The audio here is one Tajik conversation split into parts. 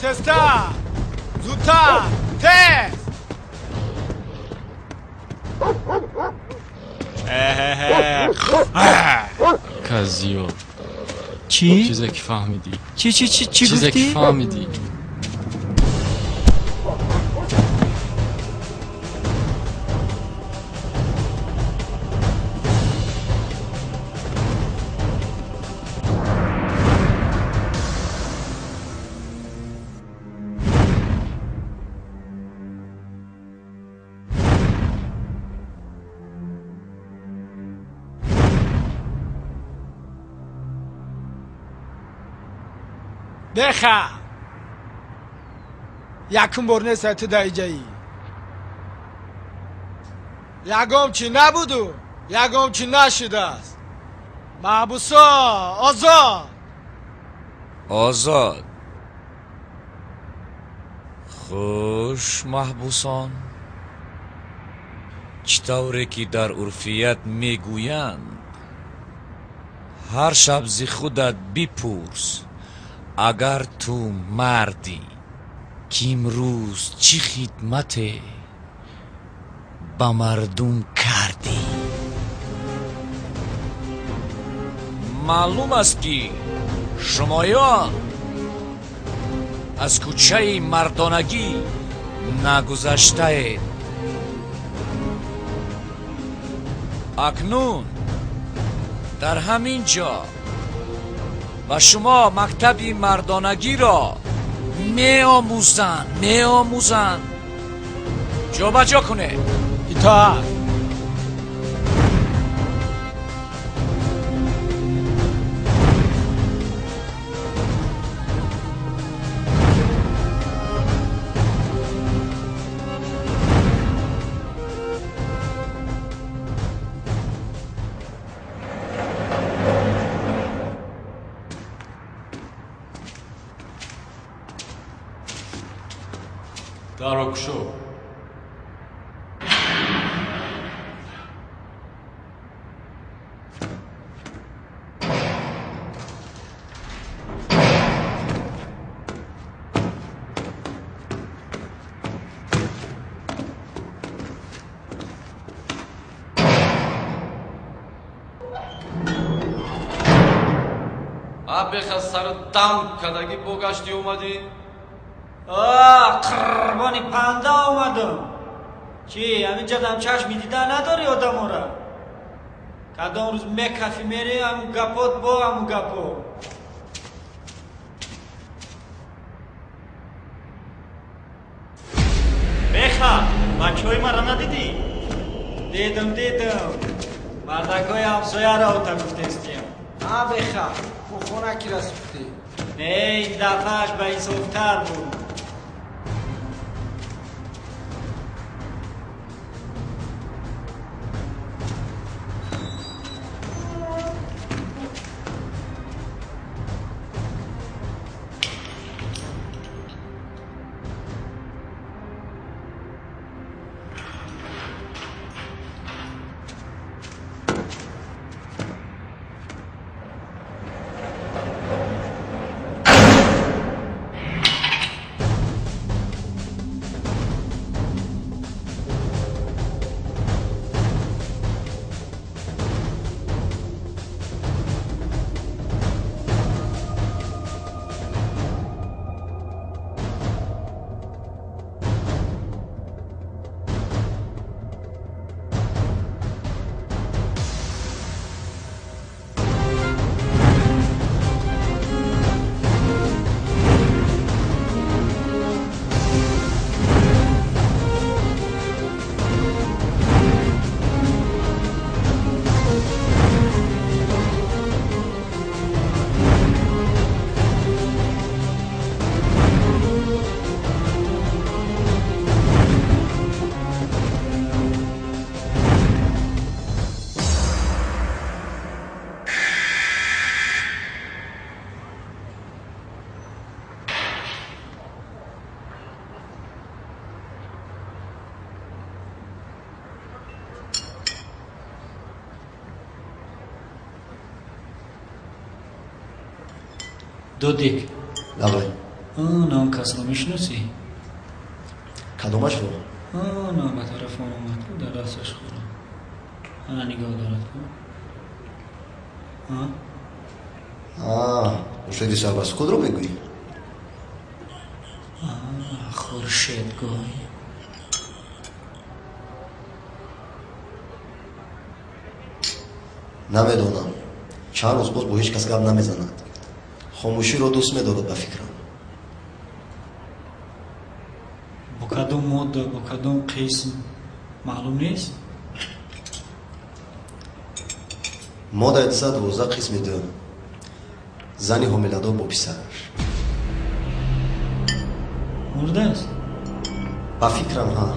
Тезтар, зудтар, тез! Казиё. Чӣ? Чизе ки фаҳмидӣ. Чӣ, чӣ, чӣ, чӣ Чизе ки гуфтӣ? фаҳмидӣ. Беха! Якум бор нест ту дар иҷаӣ. Ягон чӣ набуду, ягон чӣ нашудааст. Маҳбусо озод! Озод. Хуш, маҳбусон. Чӣ тавре ки дар урфият мегӯянд, ҳар шаб зи худат бипурс, агар ту мардӣ, ки имрӯз чӣ хидмате ба мардум кардӣ. Маълум аст, ки шумоён аз кӯчаи мардонагӣ нагузаштаед. Акнун дар ҳамин ҷо ба шумо мактаби мардонагиро меомӯзанд, меомӯзанд. Ҷобаҷо кунед. Итоат. Даро кушо. Беха, сару дам кардагӣ бо гаштӣ омадӣ? Қурбони панда омадам. Чӣ, ҳаминҷадам чашми дида надорӣ одамора? Кадом рӯз мекафӣ, мери, ҳамун гапот бо ҳамун гапо. Беха, бачаҳои маро надидӣ? Дидам, дидам. Мардакҳои ҳамсояро ота гуфтестиям. А, беха, ӯ хона кира сӯхтӣ? Не, ин дафъааш ба инсофтар буд. Дудик. Давай. Он касро мешиносӣ? Кадомашро? На, ба тараф он омад, дар дасташ хӯрд. Ана нигоҳ дорад. Хуршеди сарбасукутро мегӯӣ? Хуршедгоҳ. Намедонам. Чанд рӯз боз бо ҳеҷ кас гап намезанад. Хомӯширо дӯст медорад ба фикрам. Бо кадом модда, бо кадом қисм маълум нест? Моддаи 212 қисми 2. Зани ҳомиладор бо писараш. Мурдааст? Ба фикрам, ҳа.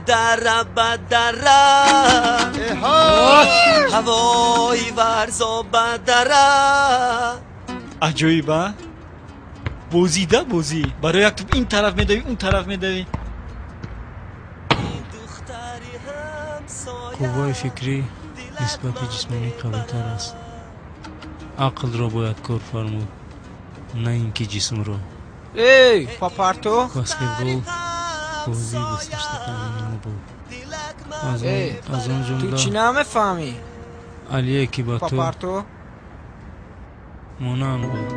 Дара ба дара, ҳавои варзо ба дара. Аҷоиб, а? Бозида бозӣ. Барои як туп ин тараф медавӣ, он тараф медавӣ. Қувваи фикрӣ нисбати ҷисмонӣ қавитар аст. Ақлро бояд кор фармуд, на ин ки ҷисмро. Эй, папарто! Баскетбол бозии дӯстдоштатарини мо буд. Аз он Ту ҷумла чӣ намефаҳмӣ? Алие, ки ба ту Папарто? монанд буд.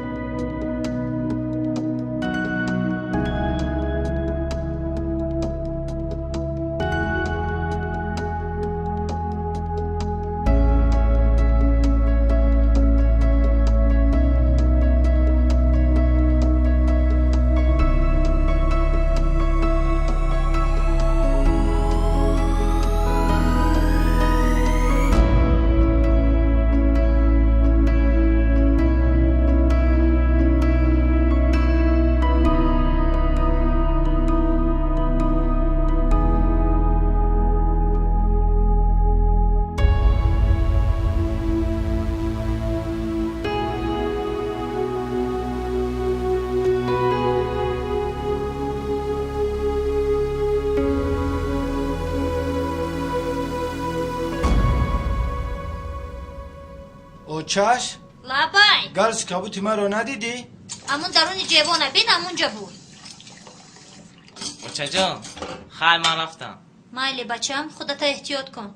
Очаш? Лабай. Галс кабути маро надидӣ? Амун даруни ҷевона бин, амунҷа буд. Очаҷон, хайр, ман рафтам. Майли, бачам, худата эҳтиёт кун.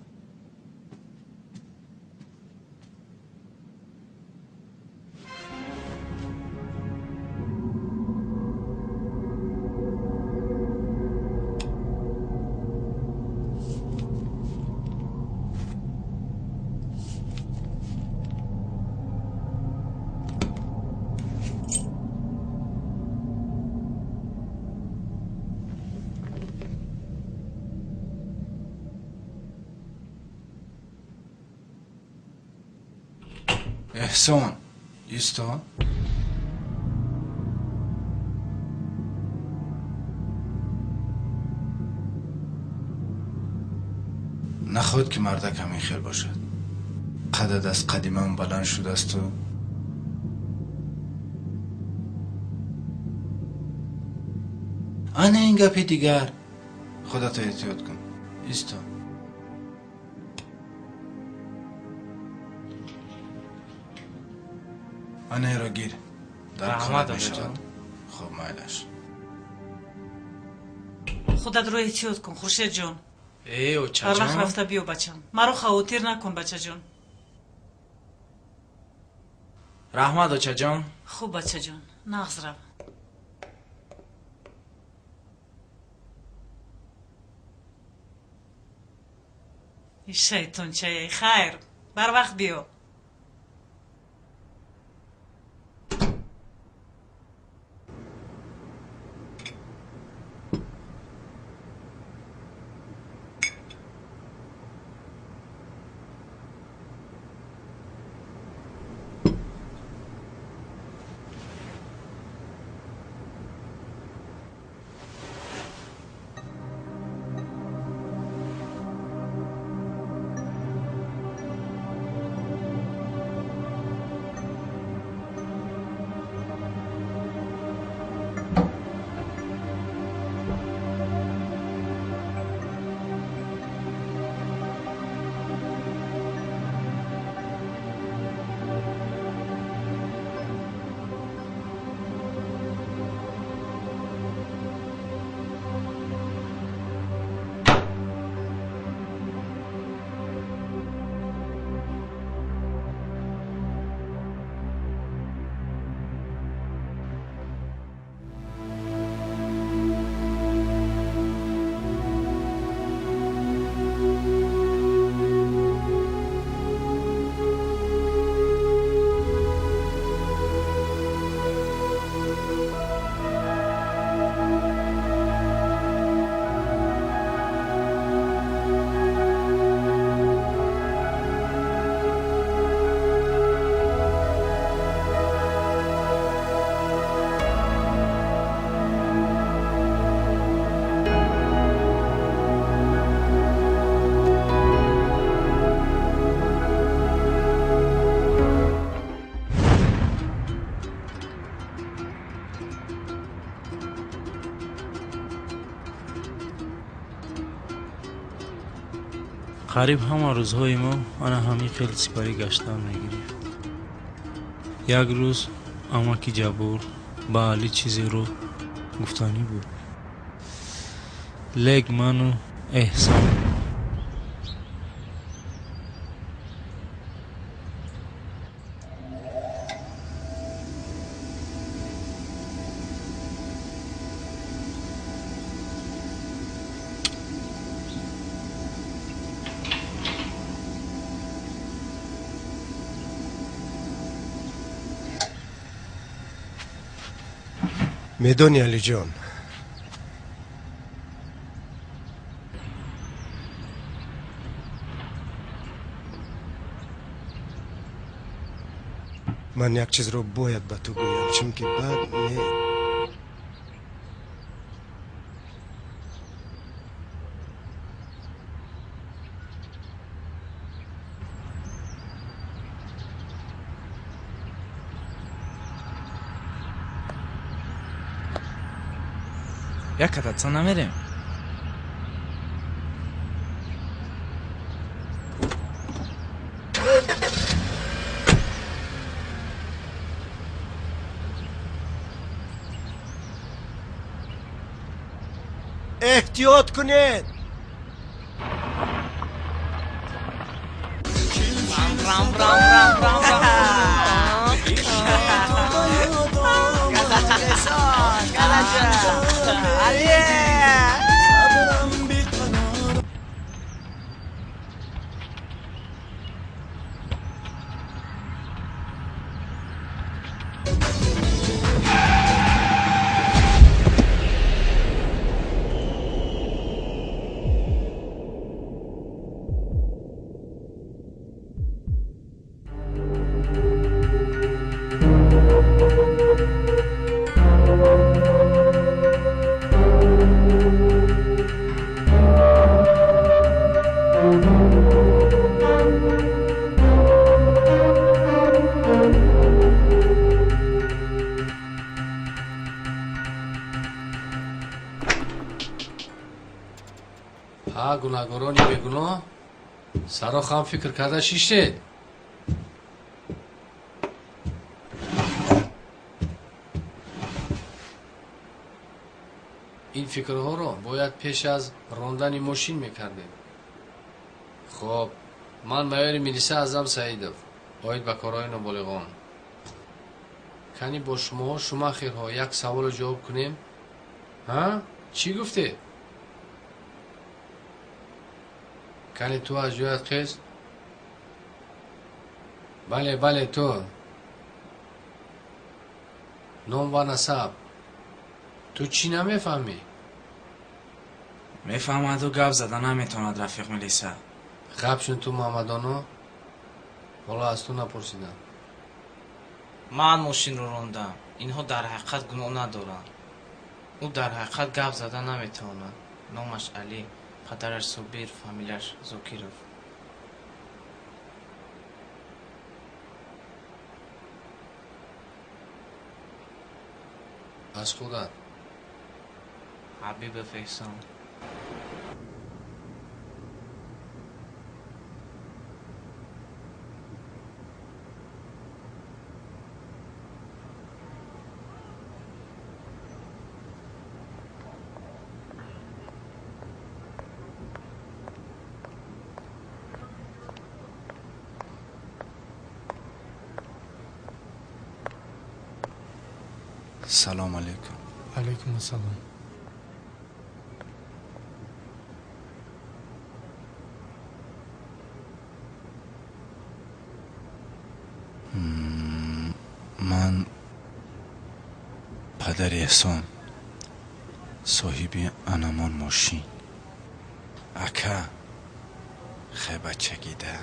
Эҳсон, исто. Нахоҳад ки мардак ҳамин хел бошад. Қадат аз қадиман баланд шудасту ана ин гапи дигар. Худато эҳтиёт кун. Исто. Анаеро гир. Дар Раҳмат, корат мешавад. додарҷон. Хуб, майлаш. Худатро эҳтиёт кун, Хуршедҷон. Э, Барвақт очаҷон. Рафта биё, бачам. Маро хавотир накун, бачаҷон. Раҳмат, очаҷон. Хуб, бачаҷон, нағз рав. Шайтончае, хайр, барвақт биё. Қариб ҳама рӯзҳои мо ана ҳамин хел сипарӣ гаштан мегирифт. Як рӯз амаки Ҷаббор ба Алӣ чизеро гуфтанӣ буд, лек ману Эҳсон Медони, Алиҷон, ман як чизро бояд ба ту гӯям, чунки баъд не. Як кататса намерем? Эҳтиёт кунед. Рам, рам, рам, рам, рам. Ҳа, гунаҳгорони бегуноҳ, саро хам фикр карда шиштед. Ин фикрҳоро бояд пеш аз рондани мошин мекардем. Хоб, ман майори милиса Аъзам Саидов, оид ба корҳои ноболиғон. Кани бо шумоҳо шумахерҳо як саволо ҷавоб кунем? Ҳа? Чӣ гуфтед? Кани ту аз ҷоят хез? Бале, бале, ту. Ном ва насаб. Ту чӣ намефаҳмӣ? Мефаҳмаду гап зада наметавонад, рафиқ милиса. Ғабшун ту, Муҳаммадоно. Ҳоло аз ту напурсидам. Ман мошинро рондам. Инҳо дар ҳақиқат гуноҳ надоранд. Ӯ дар ҳақиқат гап зада наметавонад. Номаш Алӣ, падараш Собир, фамилияш Зокиров. Аз худат. Ҳабибов Эҳсон. Салом алейкум. Алейкум ассалом. Ман падари Эҳсон, соҳиби анамон мошин. Ака, хе бачагида.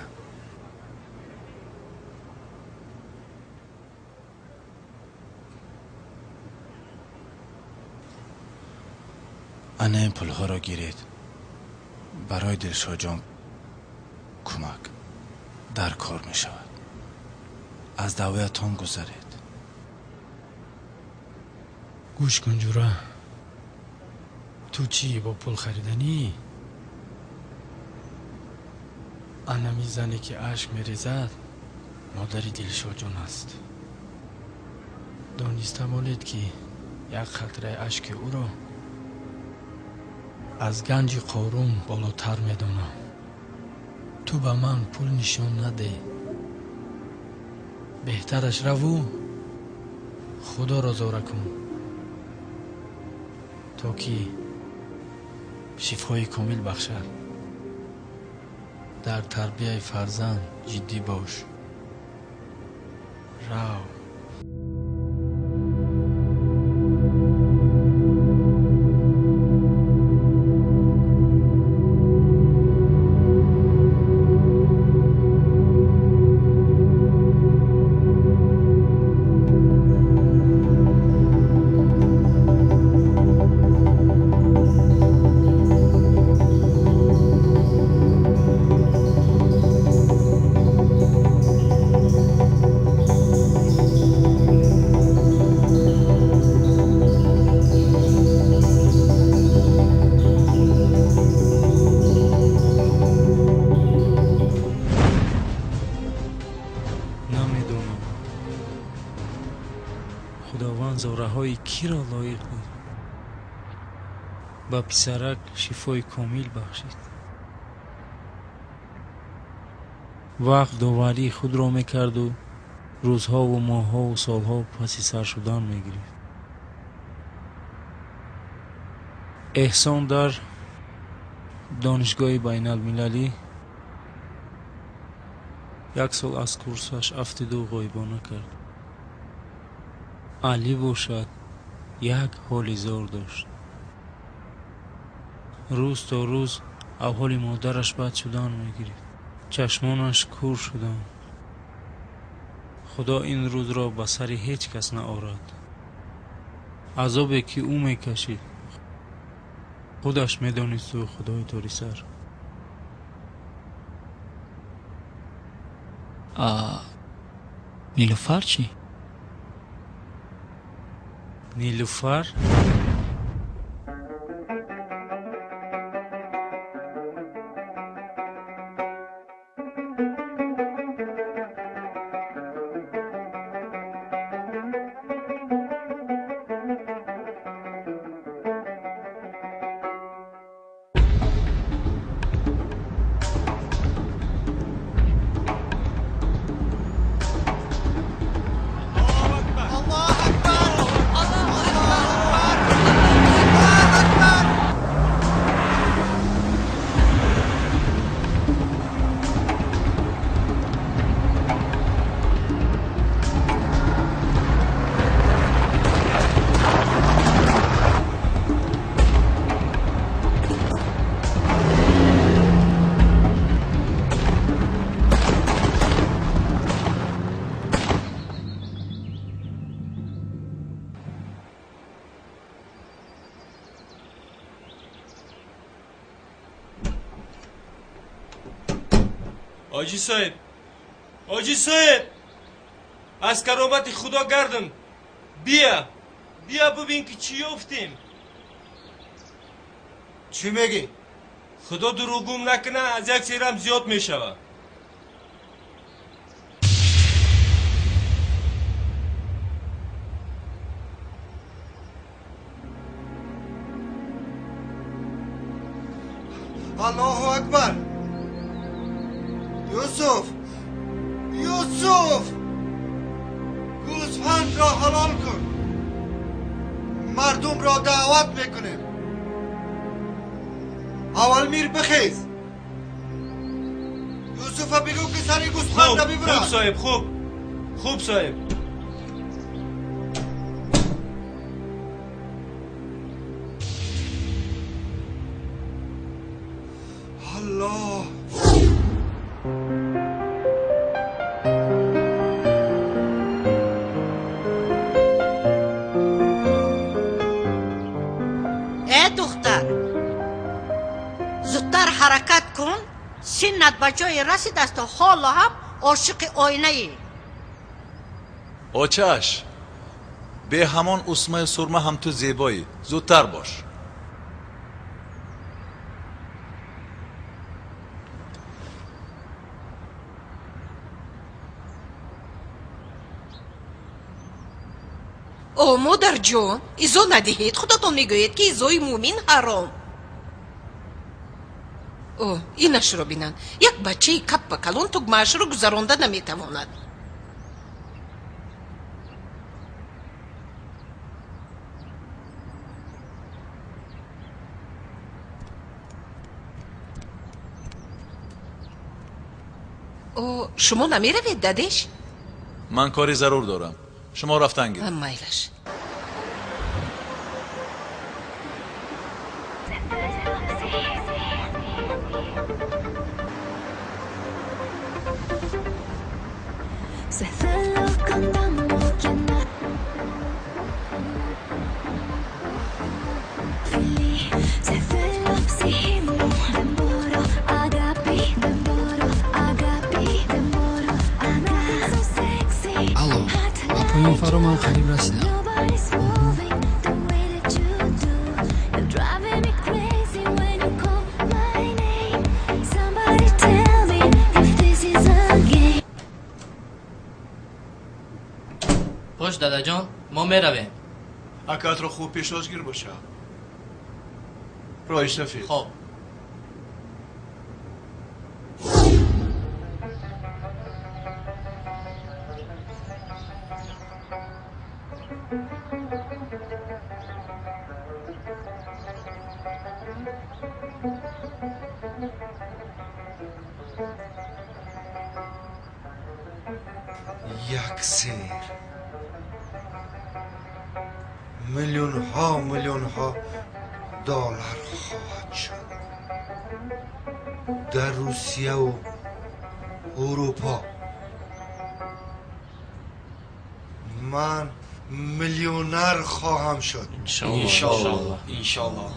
Ана ин пулҳоро гиред. Барои Дилшодҷон кӯмак дар кор мешавад. Аз даъвоятон гузаред. Гӯш кун, ҷура. Ту чӣ бо пул хариданӣ? Анами зане ки ашк мерезад, модари Дилшодҷон аст. Дониста монед, ки як қатраи ашки ӯро аз ганҷи Қорун болотар медонам. Ту ба ман пул нишон надеҳ. Беҳтараш раву Худоро зора кун, то ки шифои комил бахшад. Дар тарбияи фарзанд ҷиддӣ бош. Рав. Намедонам, Худованд зораҳои киро лоиқ буд, ба писарак шифои комил бахшид. Вақт доварии худро мекарду рӯзҳову моҳҳову солҳо паси сар шудан мегирифт. Эҳсон дар донишгоҳи байналмилалӣ як сол аз курсаш афтиду ғоибона кард. Алӣ бошад, як ҳоли зор дошт. Рӯз то рӯз аҳволи модараш бад шудан мегирифт. Чашмонаш кур шуданд. Худо ин рӯзро ба сари ҳеҷ кас наорад. Азобе ки ӯ мекашид, худаш медонисту Худои торисар. Нилуфар чӣ? Нилуфар? Ҳоҷӣ соҳиб, ҳоҷӣ соҳиб, аз каромати Худо гардам. Бия, бия бубин ки чӣ ёфтем. Чӣ мегӣ? Худо дурӯғгум накуна, аз як серам зиёд мешавад. Аллоҳу акбар! Юсуф! Юсуф! Гӯсфандро ҳалол кун. Мардумро даъват мекунем. Аввал мир бихез. Юсуфа бигӯ ки сари гӯсфандро бибурад. Хуб соҳиб, хуб. Хуб соҳиб. Аллоҳ! Э духтар, зудтар ҳаракат кун, синнат ба ҷое расидасту ҳоло ҳам ошиқи оинаӣ. Очааш, бе ҳамон усмаю сурма ҳам ту зебоӣ. Зудтар бош. О, модарҷон, изо надиҳед. Худатон мегӯед, ки изои мӯмин ҳаром. О, инашро бинанд. Як бачаи каппа калон тугмаашро гузаронда наметавонад. О, шумо намеравед, дадеш? Ман кори зарур дорам. Шумо рафтан гиред. Майлаш. Алло, ба поён фаро ман қариб расидам. Бош, дадаҷон, мо меравем. Акаатро хуб пешвозгир боша. Роҳи сафед. Хоб. Як сер миллионҳо миллионҳо доллар хоҳад шуд. Дар Русияву Урупо ман миллионер хоҳам шуд. Иншоаллоҳ. Иншоаллоҳ.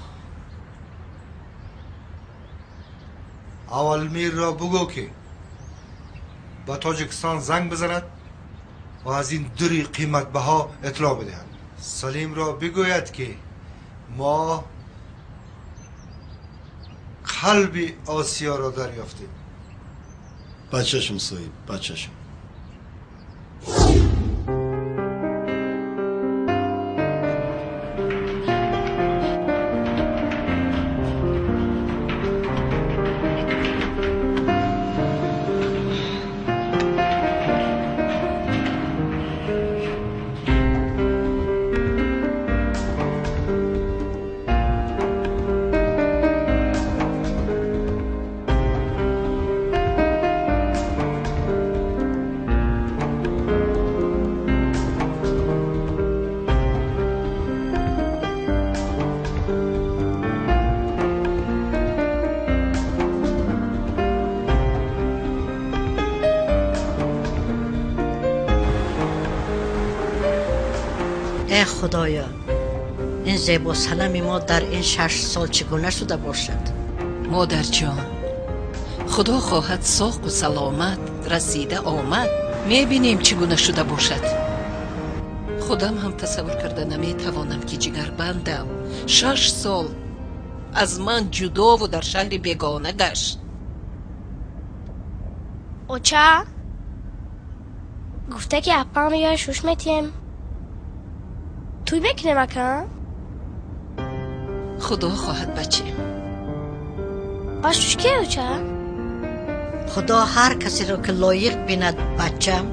Аввал мирро бугӯ, ки ба Тоҷикистон занг бизанад ва аз ин дури қиматбаҳо иттилоъ бидиҳад. Салимро бигӯяд, ки мо қалби Осиёро дарёфтем. Ба чашм, соҳиб, ба чашм. Э худоё, ин зебосанами мо дар ин 6 сол чӣ гуна шуда бошад? Модарҷон, Худо хоҳад соқу саломат расида омад, мебинем чӣ гуна шуда бошад. Худам ҳам тасаввур карда наметавонам, ки ҷигарбандам 6 сол аз ман ҷудову дар шаҳри бегона гашт. Оча гуфта ки апам ё шуш метием, туй мекунем ака? Худо хоҳад, бачем. Ба шуш ке, оча? Худо ҳар касеро ки лоиқ бинад, бачам.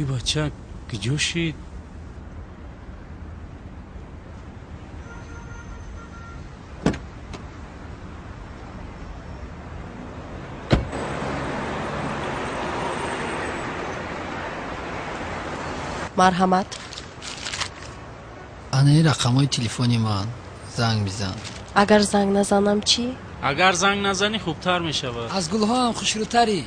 И бача куҷо шид? Марҳамат. Ана ин рақамҳои телефони ман, занг бизан. Агар занг назанам чӣ? Агар занг назанӣ, хубтар мешавад. Аз гулҳоам хушрӯтарӣ.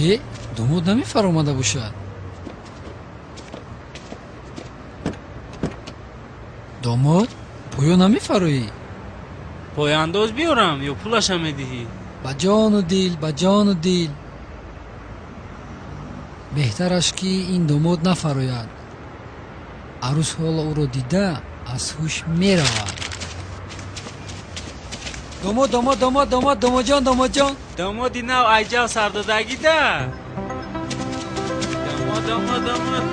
Е, домод намефаромада бошад? Домод, поё намефароӣ? Пояндоз биёрам ё пулаша медиҳӣ? Ба ҷону дил, ба ҷону дил. Беҳтараш ки ин домод нафарояд. Арӯс ҳоло ӯро дида аз ҳуш меравад. Домод, домод, домод, домод, домодҷон, домодҷон. Домоди нав айҷав сардодагида. Домод, домод, домод.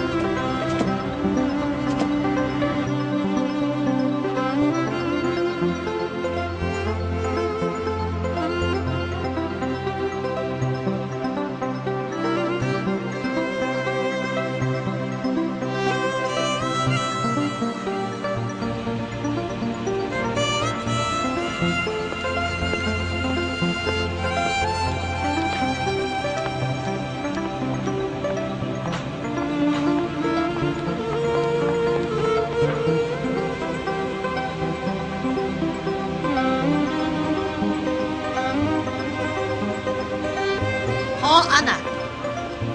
Ана,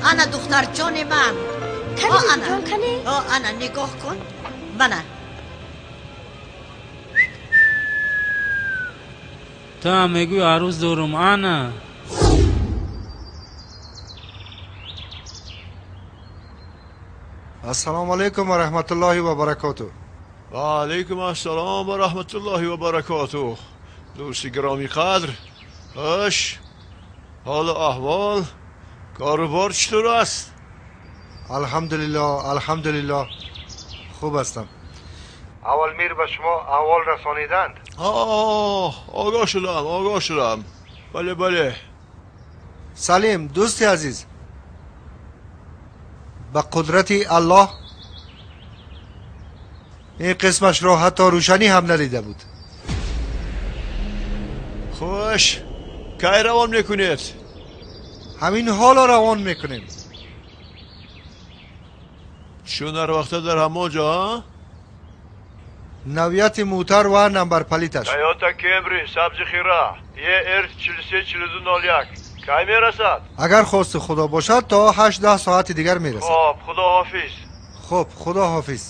ана, духтарҷони ман. Ана, ана, нигоҳ кун, мана. Ту ҳам мегӯй арӯз дорум, ана. Ассалому алайкум ва раҳматуллоҳи ва баракоту. Ва алайкум ассалом ва раҳматуллоҳи ва баракоту. Дӯсти гиромӣ қадр, хуш ҳолу аҳвол, корубор чутур аст? Алҳамдулиллоҳ, алҳамдулиллоҳ, хуб ҳастам. Аввал мир ба шумо аҳвол расониданд. Огоҳ шудам, огоҳ шудам. Бале, бале. Салим, дӯсти азиз, ба қудрати Аллоҳ ин қисмашро ҳатто рӯшанӣ ҳам надида буд. Хуш, кай равон мекунед? Ҳамин ҳоло равон мекунем. Чун ҳар вақта дар ҳамон ҷо, а? Навъияти мӯтар ва намбарпалиташ. Тойота Кемри сабзи хира ЕР 434201 кай мерасад? Агар хости Худо бошад, то 8-10 соати дигар мерасад. Хоб, худоҳофиз. Хуб, худоҳофиз.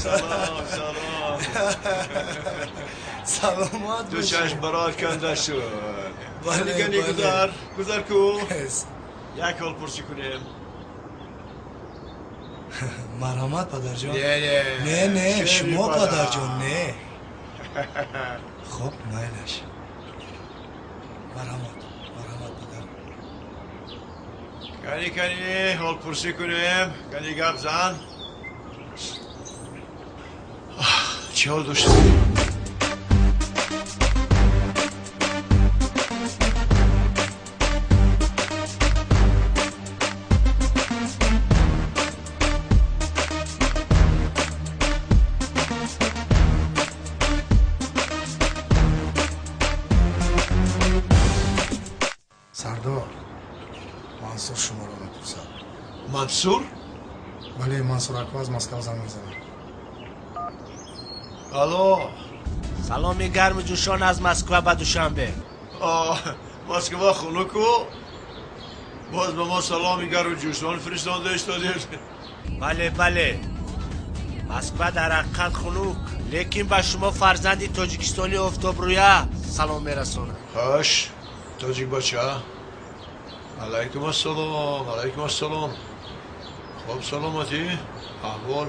Салом, салом. Саломат Ду чашм барот канда шуд. Бале, гузар, гузар ку. Як ҳол пурсӣ кунем. Марҳамат, падарҷон. Не, не. Не, не, шумо, падарҷон, не. Хуб, майлаш. Марҳамат, марҳамат, падар. Кани, кани, ҳол пурсӣ кунем. Кани гап зан. Чӣ ҳол доштӣ? Сардор, Мансур шуморо мепурсад. Мансур? Бале, Мансур ако аз Москва занг мезанам. Алло. Саломи гарму ҷӯшон аз Москва ба Душанбе. Москва хунуку? Боз ба мо саломи гарму ҷӯшон фиристонда истодед. Бале, бале. Москва дар ҳақиқат хунук, лекин ба шумо фарзанди тоҷикистони офтобрӯя салом мерасонад. Хош, тоҷик бача. Алайкум ассалом, алайкум ассалом. Хоб, саломатӣ, аҳвол,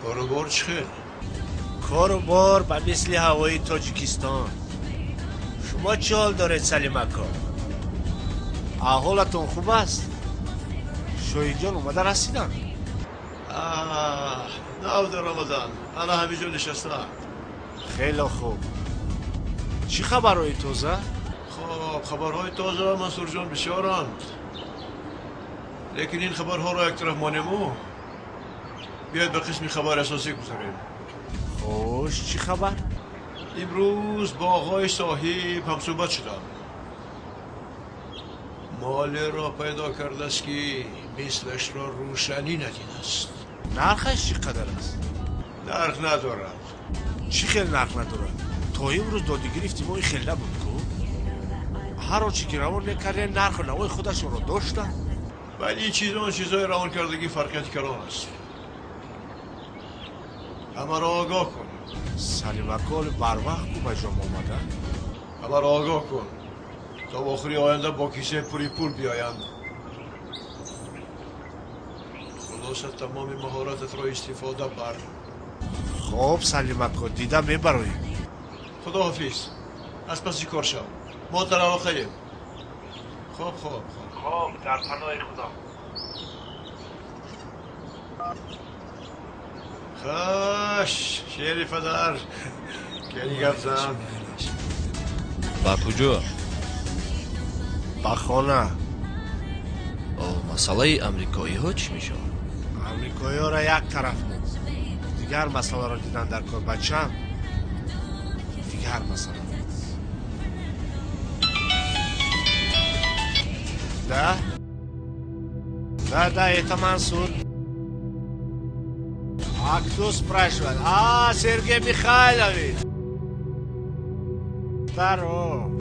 кору бор чӣ хел? Кору бор ба мисли ҳавои Тоҷикистон. Шумо чӣ ҳол доред, Салим ако? Аҳволатон хуб аст? Шоҳидҷон омада расиданд? Нав даромаданд, ана ҳаминҷо нишастаанд. Хеле хуб. Чӣ хабарҳои тоза? Хоб, хабарҳои тоза, Мансурҷон, бисёранд, лекин ин хабарҳоро як тараф монему, биёед ба қисми хабари асосӣ гузарем. Хуш, чӣ хабар? Имрӯз бо оғои соҳиб ҳамсӯҳбат шудам. Молеро пайдо кардааст, ки мислашро рӯшанӣ надидааст. Нархаш чӣ қадар аст? Нарх надорад. Чӣ хел нарх надорад? То имрӯз додигирифти мо ин хел набуд ку. Ҳар он чӣ ки равон мекардем, нарху навои худашонро доштанд. Вале ин чиз он чизҳои равон кардагӣ фарқияти калон аст. Ҳамаро огоҳ кун. Салим ако барвақт ку ба ҷом омада. Ҳамаро огоҳ кун, то охири оянда бо кисаи пури пул биёянд. Хулоса, тамоми маҳорататро истифода бар. Хоб, Салим ако, дида мебароем. Худоҳофиз, аз паси кор шав. Мо дар алоқаем. Хоб, хоб, хоб. Хоб, дар паноҳи Худо. Хош, шери падар, кани гап зан. Ба куҷо? Ба хона. Масъалаи амрикоиҳо чӣ мешавад? Амрикоиҳоро як тараф мон, дигар масъаларо дидан дар кор, бачам. Дигар масъала. Да? Да, да, это Мансур. А кто спрашивает? А, Сергей Михайлович. Здорово.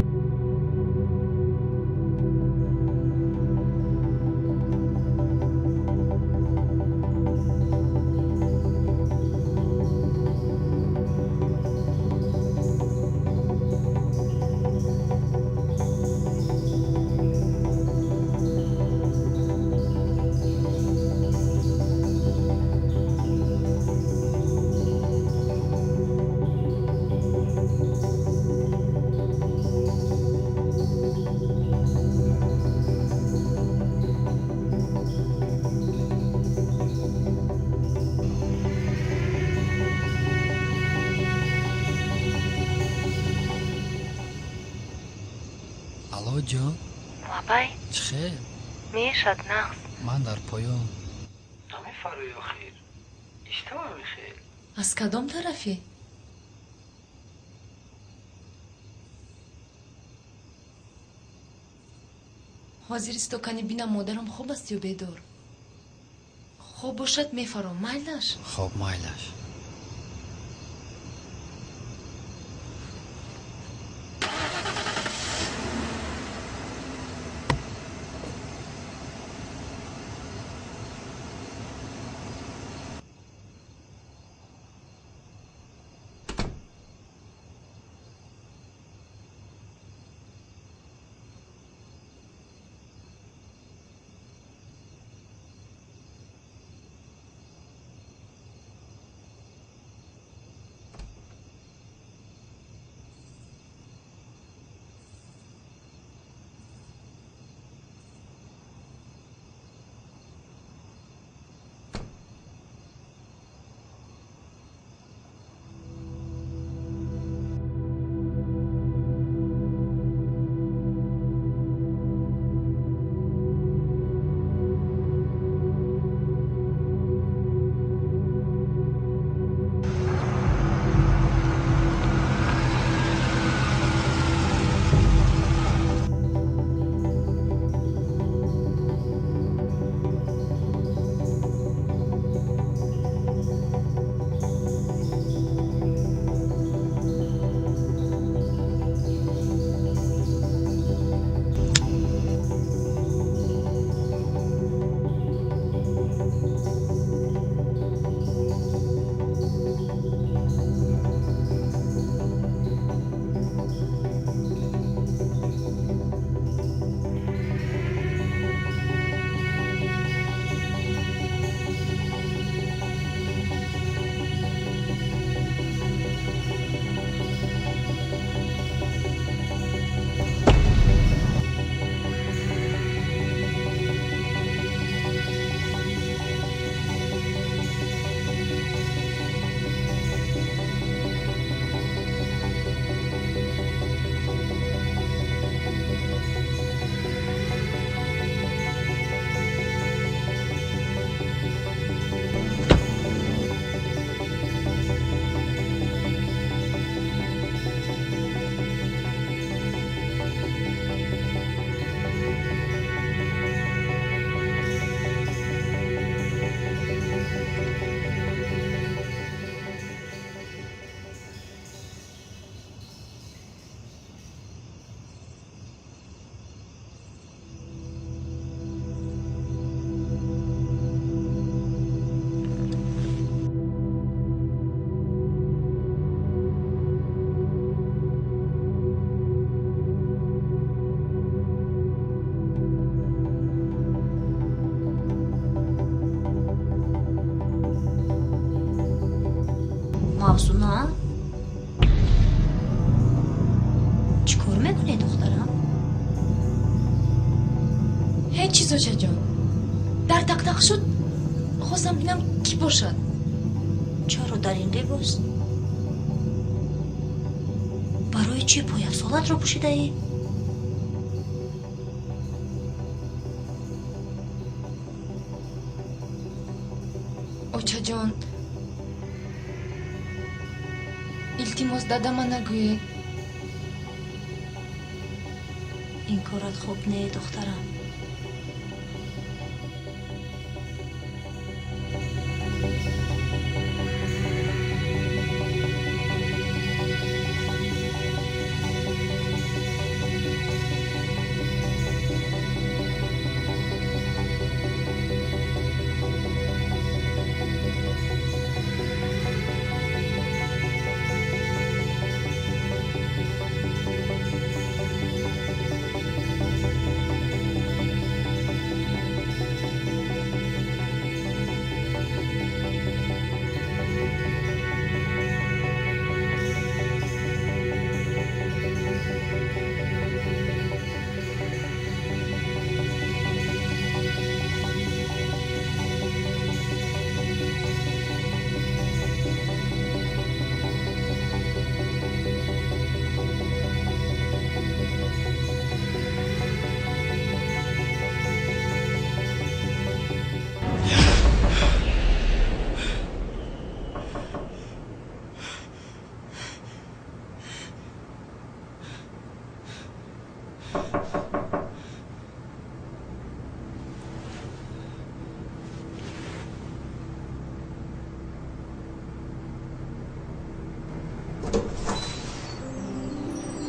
Алло, ҷон. Лабай. Чӣ хел? Мешад нағз. Ман дар поён. Намефарои охир. Иштава мехел. Аз кадом тарафӣ? Ҳозир истокани бинам, модарам хоб аст ё бедор. Хоб бошад, мефаром, майлаш? Хоб, майлаш. Мавзуна? Чӣ кор мекунӣ, духтарам? Ҳеҷ чиз, очаҷон. Дар тақтақ шуд, хостам бинам кӣ бошад. Чаро дар ин либос? Барои чӣ пойафзолатро пӯшидаӣ? Очаҷон, илтимос, дадама нагӯед. Ин корат хуб не, духтарам.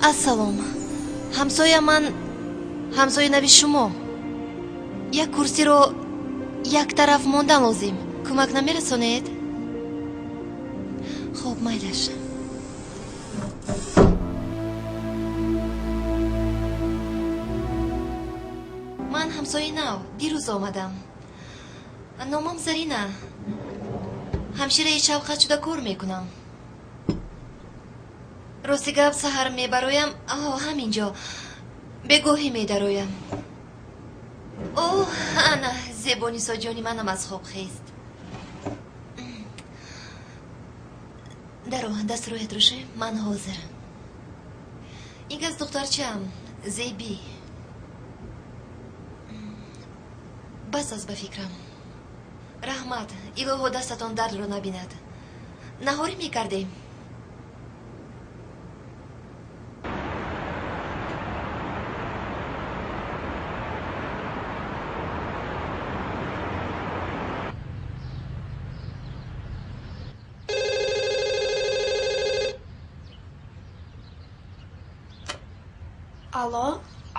Ассалом, ҳамсоя, ман ҳамсояи нави шумо. Як курсиро як тараф мондан лозим, кӯмак намерасонед? Хоб, майлаш. Ман ҳамсояи нав, дирӯз омадам. Номам Зарина, ҳамшираи шавқат шуда кор мекунам. Рости гап, саҳар мебароям, аҳо, ҳамин ҷо бегоҳӣ медароям. О, ана Зебонисоҷони манам аз хоб хест. Даро, дастроятро шӯй, ман ҳозир. Ин кас духтарчаам, Зебӣ. Бас аст ба фикрам. Раҳмат, илоҳо дастатон дардро набинад. Наҳорӣ мекардем. Алло?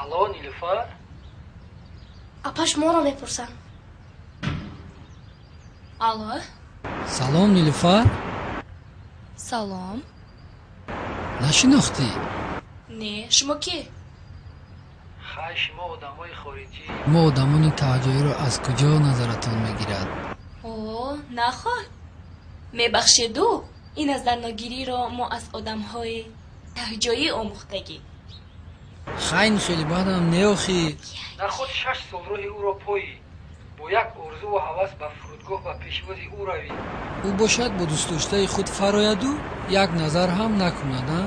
Алло, Нилуфар? Апа шуморо мепурсам. Алло? Салом, Нилуфар. Салом. Нашинохтӣ? Не, шумо кӣ? Хай, шумо одамои хориҷӣ. Мо одамони таҳҷоиро аз куҷо назаратон мегирад? О, наход. Мебахшеду, ин назарногириро мо аз одамҳои таҳҷоӣ омӯхтагӣ. Хайн, хеле баъдам не, охи. Наход 6 сол роҳи ӯро поӣ, бо як орзуву ҳавас ба фурудгоҳ ба пешвози ӯ равӣ. Ӯ бошад бо дӯстдоштаи худ фарояду як назар ҳам накунад, а?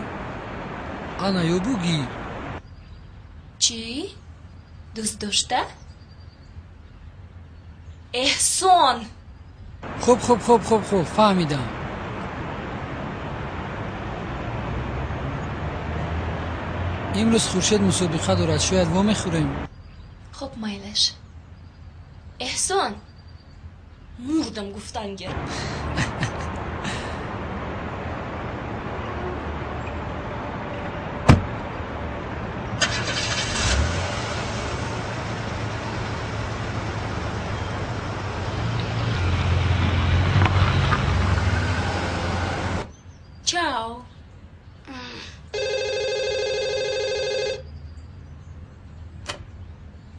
Ана ёбу гир. Чӣ? Дӯстдошта? Эҳсон! Хуб, хуб, хуб, хуб, хуб, фаҳмидам. Имрӯз Хуршед мусобиқа дорад, шояд вомехӯрем. Хуб, майлаш. Эҳсон, мурдам гуфтан гир. Чао.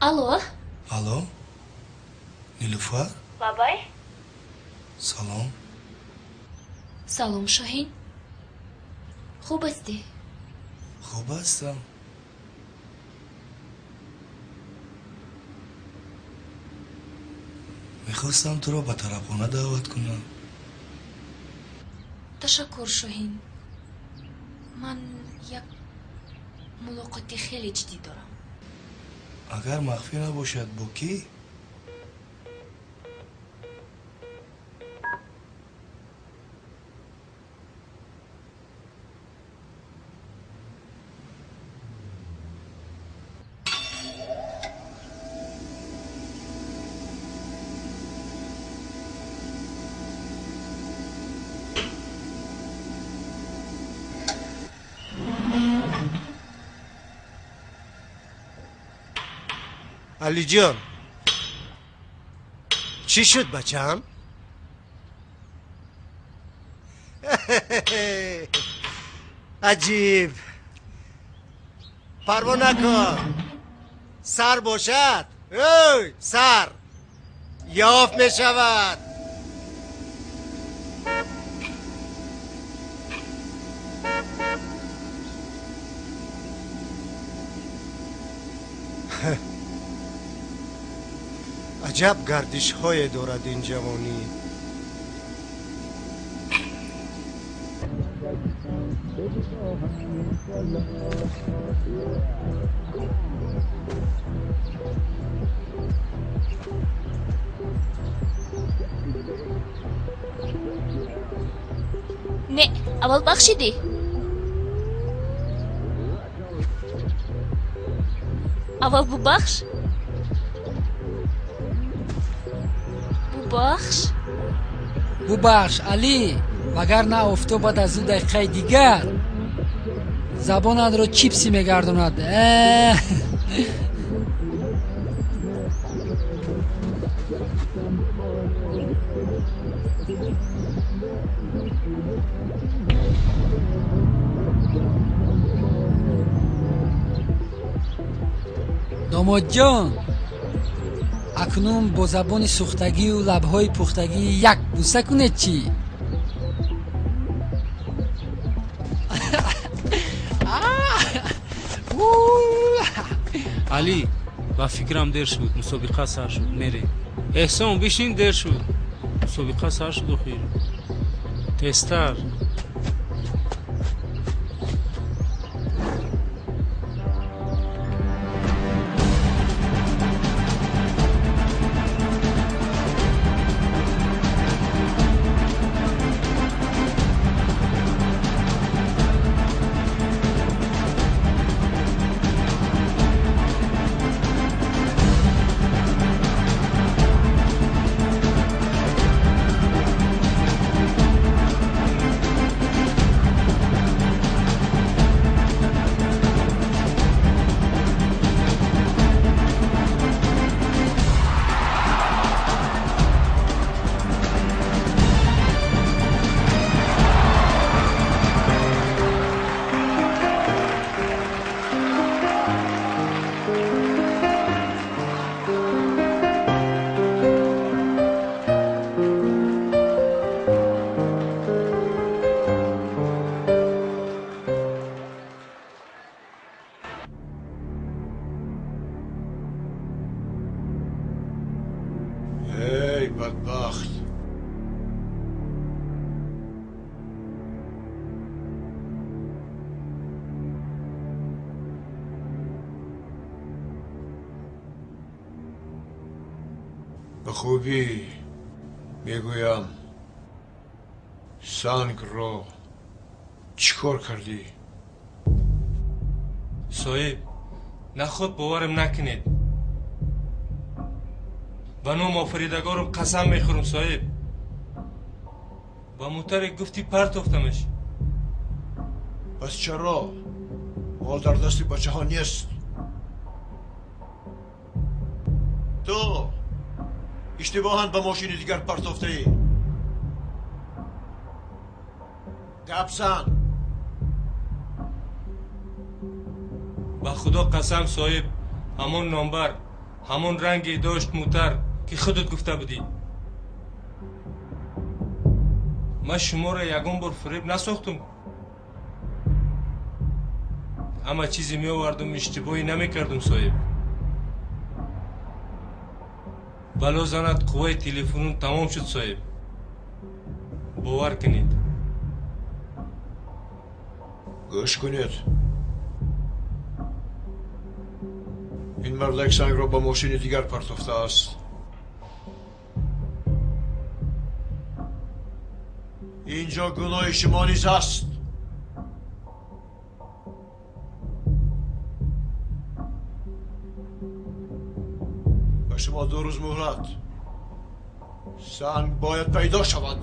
Алло? Алло? Нилуфар? Бабай? Салом. Салом, Шоҳин. Хуб ҳастӣ? Хуб ҳастам. Мехостам туро ба тарабхона даъват кунам. Ташаккур, Шоҳин. Ман як мулоқоти хеле ҷиддӣ дорам. Агар махфӣ набошад, бо кӣ? Алиҷон, чӣ шуд, бачаам? Аҷиб, парво накун, сар бошад, ой, сар ёфт мешавад. Аҷаб гардишҳое дорад ин ҷавонӣ. Не, аввал бахшидӣ. Аввал бубахш. Бубахш. Бубахш, Алӣ, вагарна офтобат аз ду дақиқаи дигар забонатро чипси мегардонад. Домодҷон, акнун бо забони сӯхтагию лабҳои пухтагӣ як бӯса кунед чӣ? Алӣ, ба фикрам дер шуд, мусобиқа сар шуд, мерем. Эҳсон, бишин, дер шуд, мусобиқа сар шуд охир. Тезтар. Эй, бадбахт! Ба хубӣ мегӯям, сангро чӣ кор кардӣ? Соҳиб, наход боварам накунед. Ба ном офаридагорам қасам мехӯрам, соҳиб. Ба мутаре гуфтӣ партофтамаш. Пас чаро? Мол дар дасти бачаҳо нест. Ту иштибоҳан ба мошини дигар партофтаӣ. Гап зан. Ба худо қасам, соҳиб, ҳамон номбар, ҳамон ранге дошт мутар, ки худат гуфта будӣ. Ман шуморо ягон бор фиреб насохтум. Ҳама чизе меовардум, иштибоҳӣ намекардум, соҳиб. Бало занад, қувваи телефонум тамом шуд, соҳиб. Бовар кунед. Гӯш кунед. Ин мардак сангро ба мошини дигар партофтааст. Инҷо гуноҳи шумо низ ҳаст. Ба шумо 2 рӯз муҳлат. Санг бояд пайдо шавад.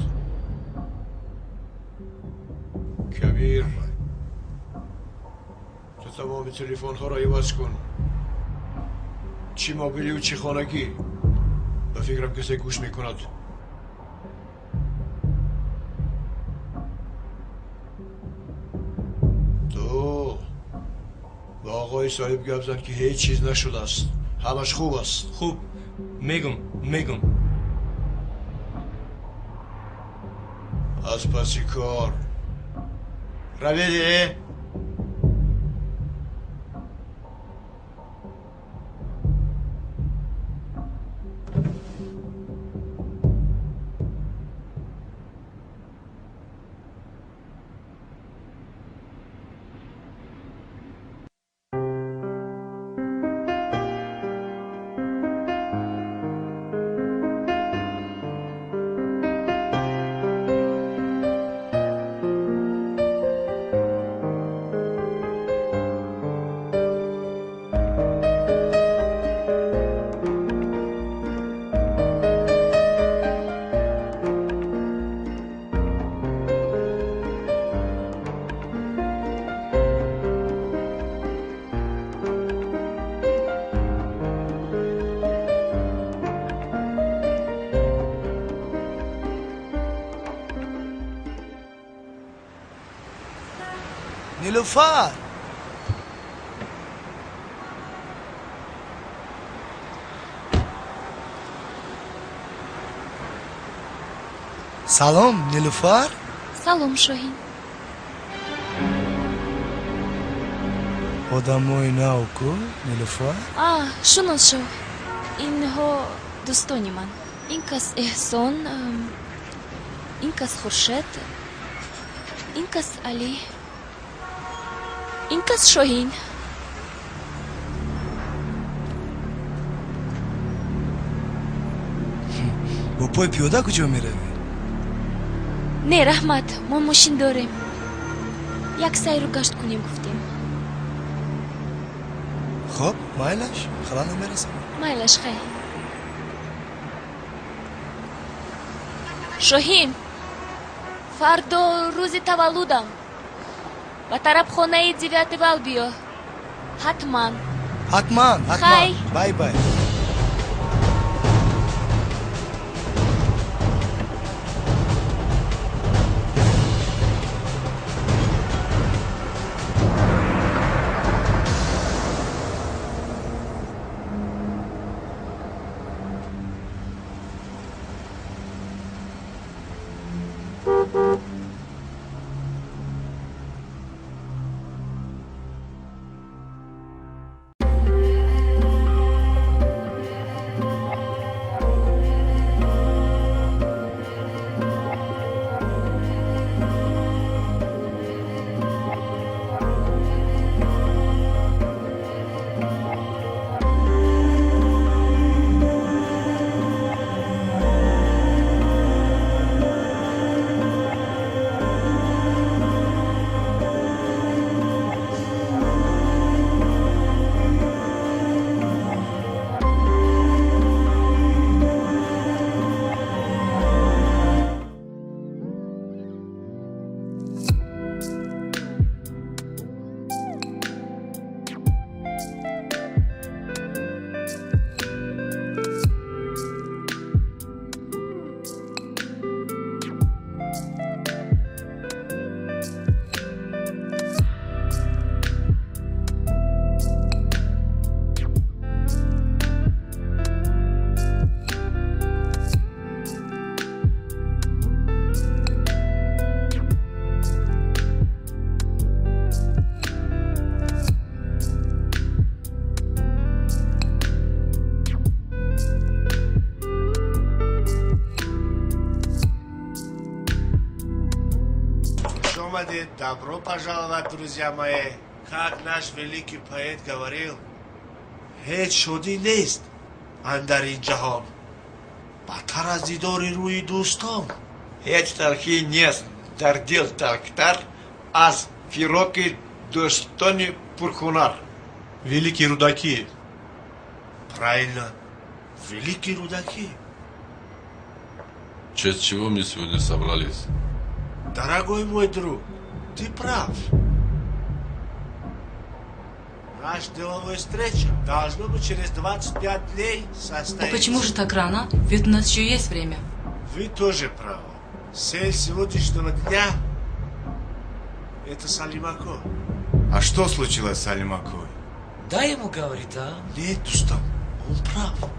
Кабир, ту тамоми телефонҳоро иваз кун. Чӣ мобилию чӣ хонагӣ. Ба фикрам касе гӯш мекунад. Ту ба оғои соҳиб гап зан, ки ҳеҷ чиз нашудааст. Ҳамаш хуб аст. Хуб, мегум, мегум. Аз паси кор раведе. Нилуфар, салом, Нилуфар. Салом, Шоҳин. Одамои нав ку, Нилуфар? А, шунос шав. Инҳо дӯстони ман. Ин кас Эҳсон, ин кас Хуршед, ин кас Алӣ, ин кас Шоҳин. Бо пои пиёда куҷо меравӣ? Не, раҳмат, мо мошин дорем. Як сайру гашт кунем гуфтем. Хоб, майлаш, халал намерасам. Майлаш, хай. Шоҳин, фардо рӯзи таваллудам. Ба тарабхонаи Девятый вал биё. Ҳатман. Ҳатман, ҳатман. Хай. Бай бай. омадед. Добро пожаловать, друзья мои. Как наш великий поэт говорил, ҳеҷ шодӣ нест андар ин ҷаҳон, бадтар аз дидори рӯи дӯстон. Ҳеҷ талхӣ нест дар дил талхтар аз фироқи дӯстони пурҳунар. Великий Рудаки. Правильно, великий Рудаки. В честь чего мы сегодня собрались? Дорогой мой друг, ты прав. Наш деловой встреча должно быть через 25 дней состоится. А почему же так рано? Ведь у нас еще есть время. Вы тоже правы. Цель сегодняшнего дня – это Салимако. А что случилось с Салимакой? Дай ему говорит, а? Нет, Дустам, он прав.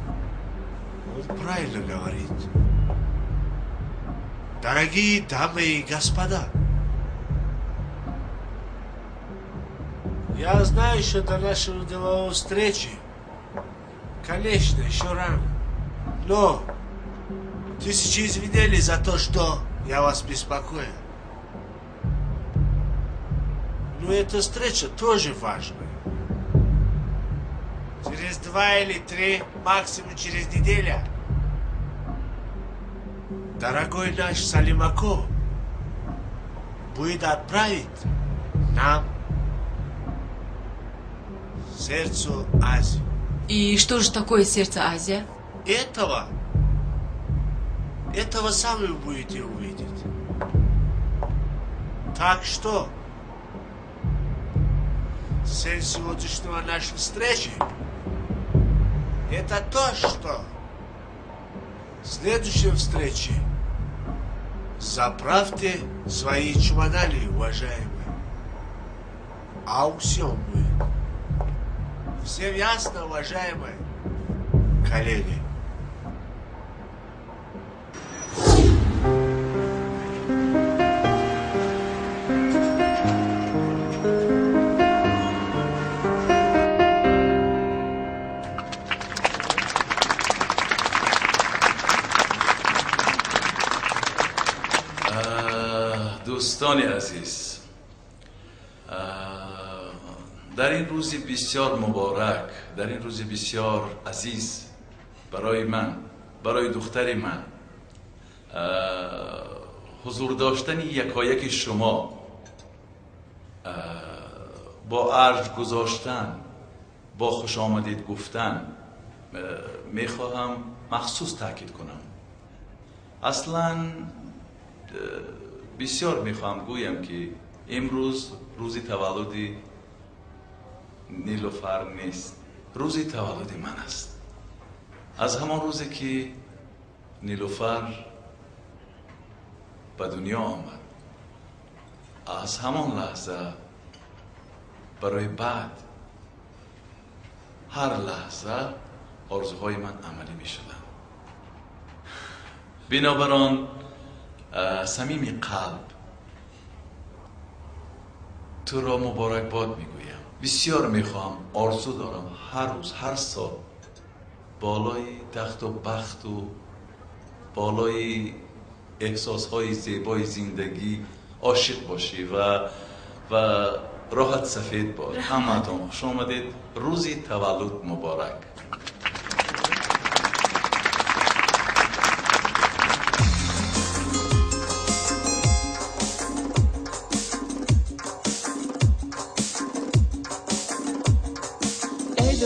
Он правильно говорит. Дорогие дамы и господа, я знаю, что до нашего делового встречи, конечно, еще рано. Но тысячи извинений за то, что я вас беспокою. Но эта встреча тоже важная. Через 2 или 3, максимум через неделю, дорогой наш Салимако будет отправить нам сердцу Азии. И что же такое сердце Азия? Этого сами будете увидеть. Так что цель сегодняшнего нашей встречи – это то, что в следующей встрече заправьте свои чемоданы, уважаемые. Аукцион будет. Всем ясно, уважаемые коллеги? Дӯстони азиз, дар ин рӯзи бисёр муборак, дар ин рӯзи бисёр азиз барои ман, барои духтари ман, ҳузур доштани якояки шумо, бо арҷ гузоштан, бо хушомадид гуфтан мехоҳам махсус таъкид кунам. Аслан бисёр мехоҳам гӯям, ки имрӯз рӯзи таваллуди Нилуфар нест, рӯзи таваллуди ман аст. Аз ҳамон рӯзе ки Нилуфар ба дунё омад, аз ҳамон лаҳза барои баъд ҳар лаҳза орзуҳои ман амалӣ мешуданд. Бинобар он самими қалб туро муборакбод мегӯям. Бисёр мехоҳам, орзу дорам ҳар рӯз, ҳар сол болои тахту бахту болои эҳсосҳои зебои зиндагӣ ошиқ бошӣ ва роҳат сафед бод. Ҳамаатон хуш омадед. Рӯзи таваллуд муборак.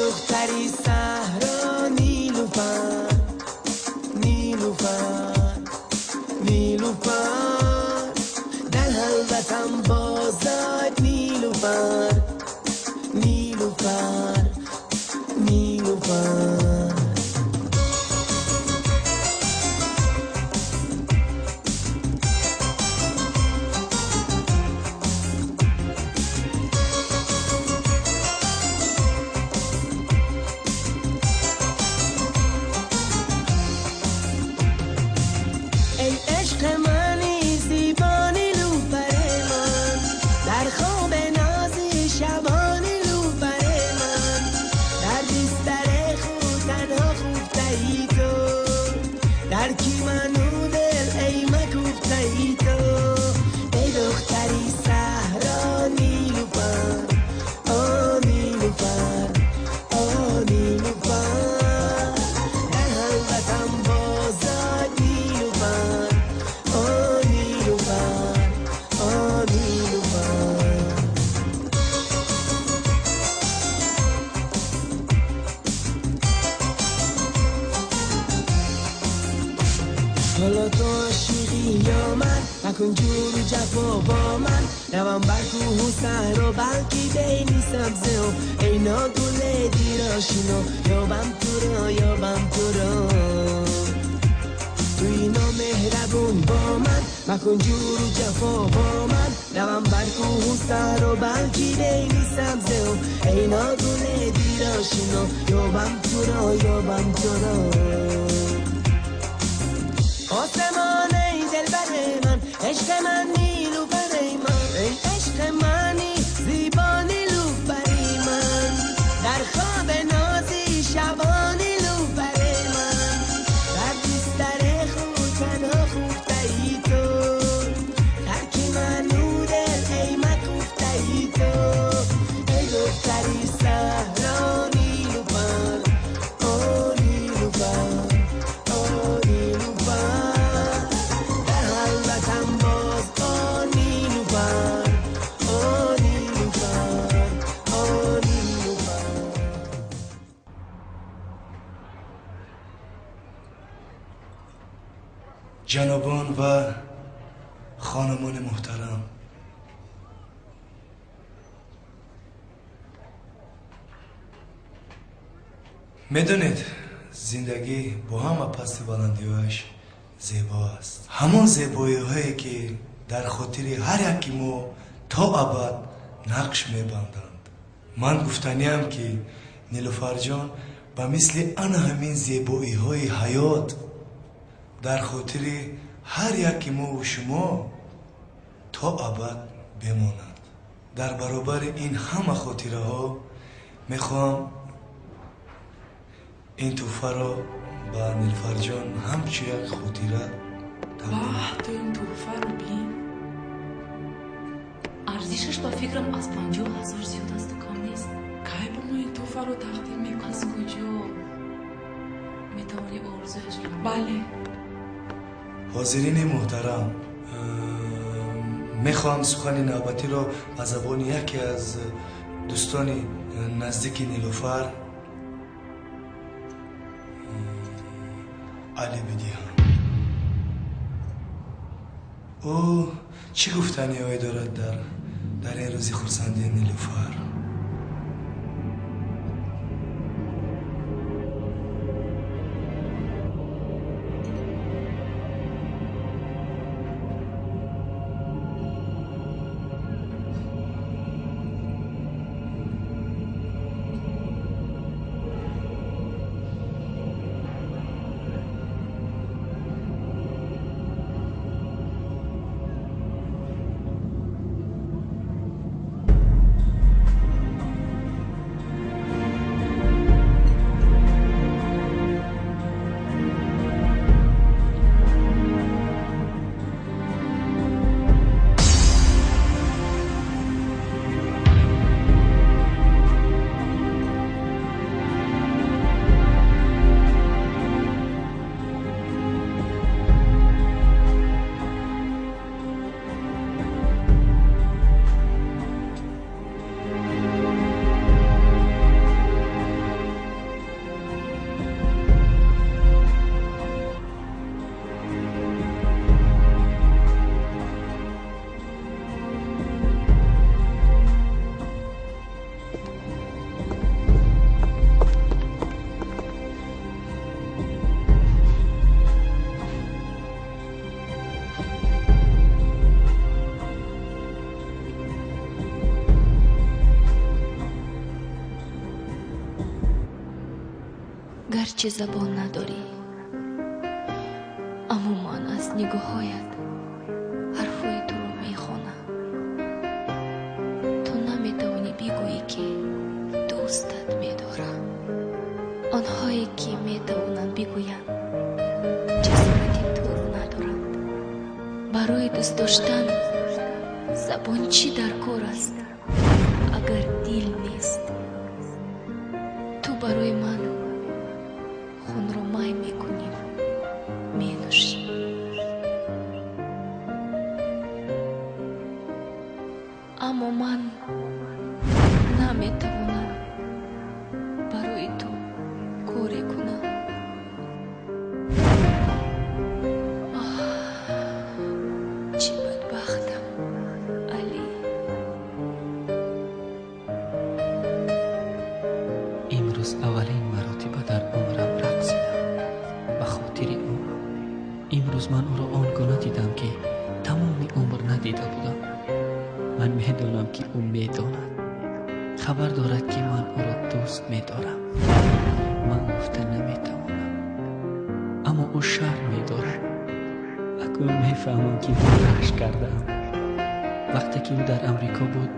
دختری صحرا نیلوفر، نیلوفر، نیلوفر، در حلوتم بازار نیلوفر، نیلوفر، نیلوفر. حالا تو عاشقی یا من، مکن جور و جفا با من. روم بر کوه و صحرا، بلکی بینی سبزه و اینا گل دیراشینو. یابم تو را، یابم تو را، توی نامهربون با من. مکن جور و جفا با من. روم بر کوه و صحرا، بلکی بینی سبزه و اینا گل دیراشینو. یابم تو را، یابم تو را. آسمان ای دلبر من، عشق من نیلوفر من، ای عشق منی زیبا نیلوفری من، در خواب نازی شبا نیلوفر من، در بستر خود تنها خفته ای تو، ترک من او دل ای مکفته ای تو، ای دختری صحرا نیلوفر، او نیلوفر، او نیلوفر، در حلوتم باز او نیلوفر، او نیلوفر، او نیلوفر. جنابان و خانمان محترم، медонед, зиндагӣ бо ҳама пасту баландиҳояш зебо аст. Ҳамон зебоиҳое, ки дар хотири ҳар яки мо то абад нақш мебанданд. Ман гуфтаниам, ки Нилуфарҷон ба мисли ана ҳамин зебоиҳои ҳаёт дар хотири ҳар яки мову шумо то абад бемонад. Дар баробари ин ҳама хотираҳо мехоҳам ин тӯҳфаро ба Нилуфарҷон ҳамчун як хотира тақдим. Баҳ, ту ин тӯҳфаро бин. Арзишаш ба фикрам аз 50 000 зиёд асту кам нест. Кай ба мо ин тӯҳфаро тақдим мекунӣ? Аз куҷо метавонӣ орзуяшро? Бале. Ҳозирини муҳтарам, мехоҳам сухани навбатиро ба забони яке аз дӯстони наздики Нилуфар, Алӣ, бидиҳам. Ӯ чӣ гуфтаниҳое дорад дар ин рӯзи хурсандии Нилуфар? Гарчи забон надорӣ, аммо ман аз нигоҳҳоят ҳарфҳои туро мехонам. Ту наметавонӣ бигӯӣ, ки дӯстат медорам. Онҳое, ки метавонанд бигӯянд, ҷасорати туро надоранд. Барои дӯст доштан забон чӣ дар кор аст, агар дил нест? Ту барои ман хунро май мекунӣ, менӯшӣ. Аммо ман наметавонам барои ту коре кунам. Ба ӯ шарм медорад. Акнун мефаҳмам, ки ман рашк кардаам. Вақте ки ӯ дар Амрико буд,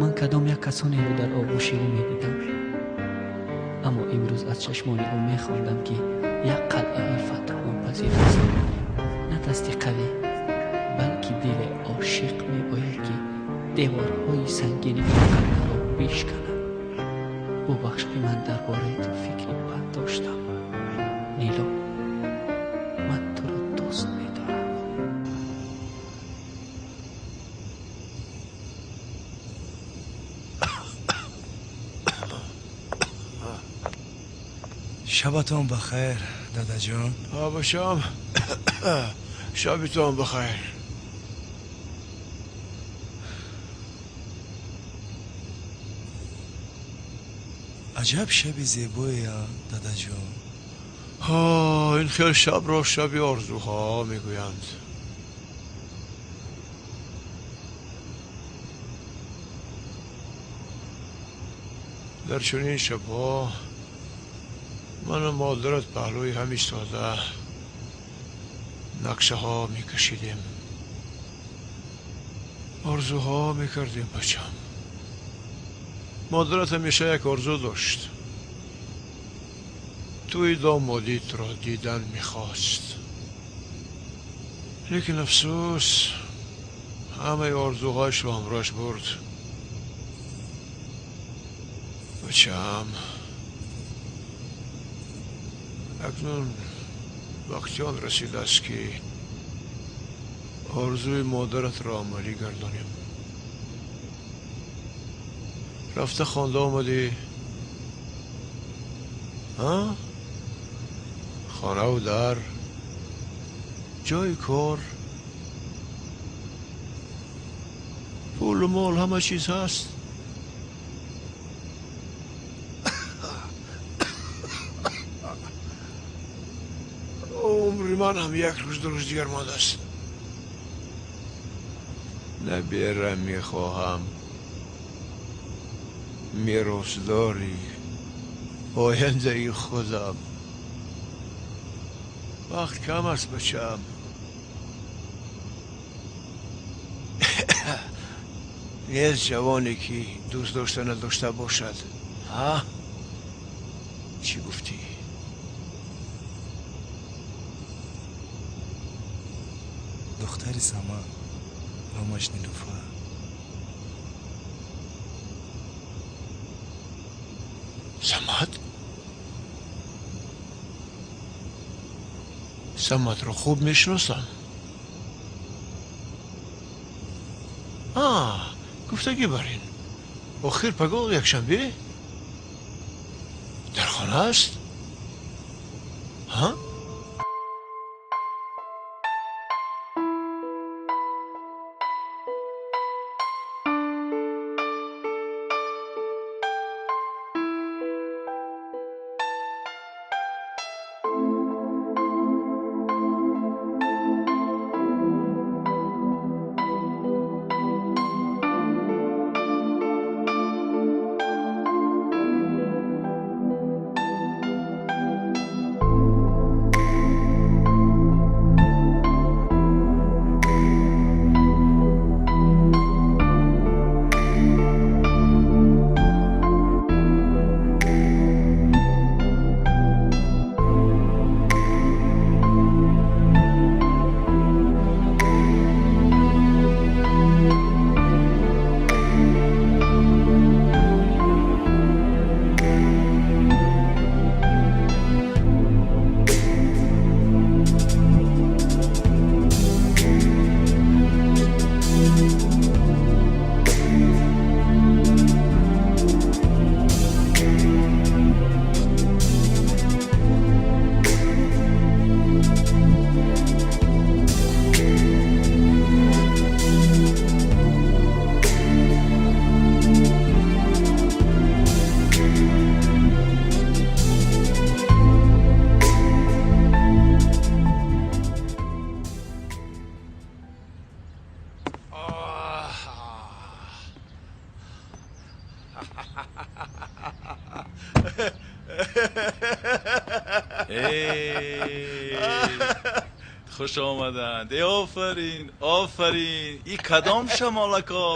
ман кадом як касонеро дар оғӯши ӯ медидам. Аммо имрӯз аз чашмони ӯ мехондам, ки як қалъаи фатҳнопазир аст. На дасти қавӣ, балки дили ошиқ мебояд, ки деворҳои сангини ин қалъаро бишканад. Бубахш, ки ман дар бораи ту фикри бад доштам. Нило, ман туро дӯст медорам. Шабатон бахайр, дадаҷон. Бачам, шабитон бахайр. Аҷаб шаби зебое, дадаҷон. Ин хел шабро шаби орзуҳо мегӯянд. Дар чунин шабҳо ману модарат паҳлӯи ҳам истода нақшаҳо мекашидем, орзуҳо мекардем. Бачам, модарат ҳамеша як орзу дошт: тӯи домодитро дидан мехост. Лекин афсӯс, ҳамаи орзуҳояшро ҳамроҳаш бурд. Бачам, акнун вақти он расидааст, ки орзуи модаратро амалӣ гардонем. Рафта хонда омадӣ? Хонаву дар, ҷои кор, пулу мол, ҳама чиз ҳаст. Умри ман ҳам як рӯз, ду рӯз дигар мондааст. Набера мехоҳам, меросдори ояндаи худам. Вақт кам аст, бачаам. Нест ҷавоне, ки дӯст дошта надошта бошад. Ҳа, чӣ гуфтӣ? Духтари Самад, номаш Нилуфар. Самад? Самадро хуб мешиносам. Гуфтагӣ бар ин, охир пагоҳ якшанбе дар хона аст? Ҳа? Хуш омаданд. Офарин, офарин. И кадом шамолако,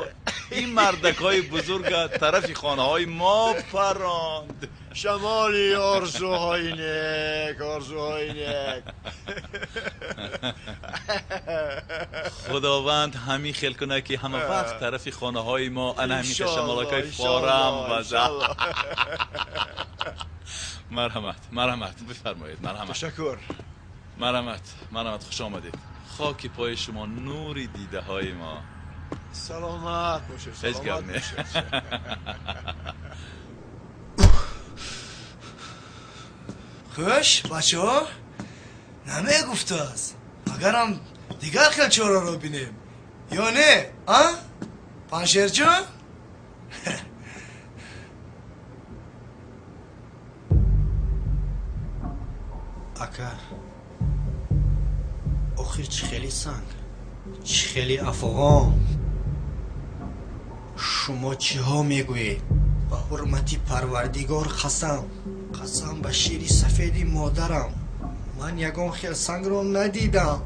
ин мардакҳои бузурга тарафи хонаҳои мо паронд. Шамоли орзуҳои нек, орзуҳои нек. Худованд ҳамин хел кунад, ки ҳама вақт тарафи хонаҳои мо ана ҳамин хел шамолакҳои форам вазад. Марҳамат, марҳамат, бифармоед, марҳамат. Ташаккур. Марҳамат, марҳамат, хуш омадед. Хоки пои шумо нури дидаҳои мо. Саломат бошед, ҳеҷ гап саломат не. бошед. Хуш, бачаҳо, намегуфтааст, агарам дигар хел чораро бинем ё не, а Паншерҷон? Ака, охир чӣ хели санг, чӣ хели афғон? Шумо чиҳо мегӯед? Ба ҳурмати Парвардигор қасам, қасам ба шири сафеди модарам, ман ягон хел сангро надидам.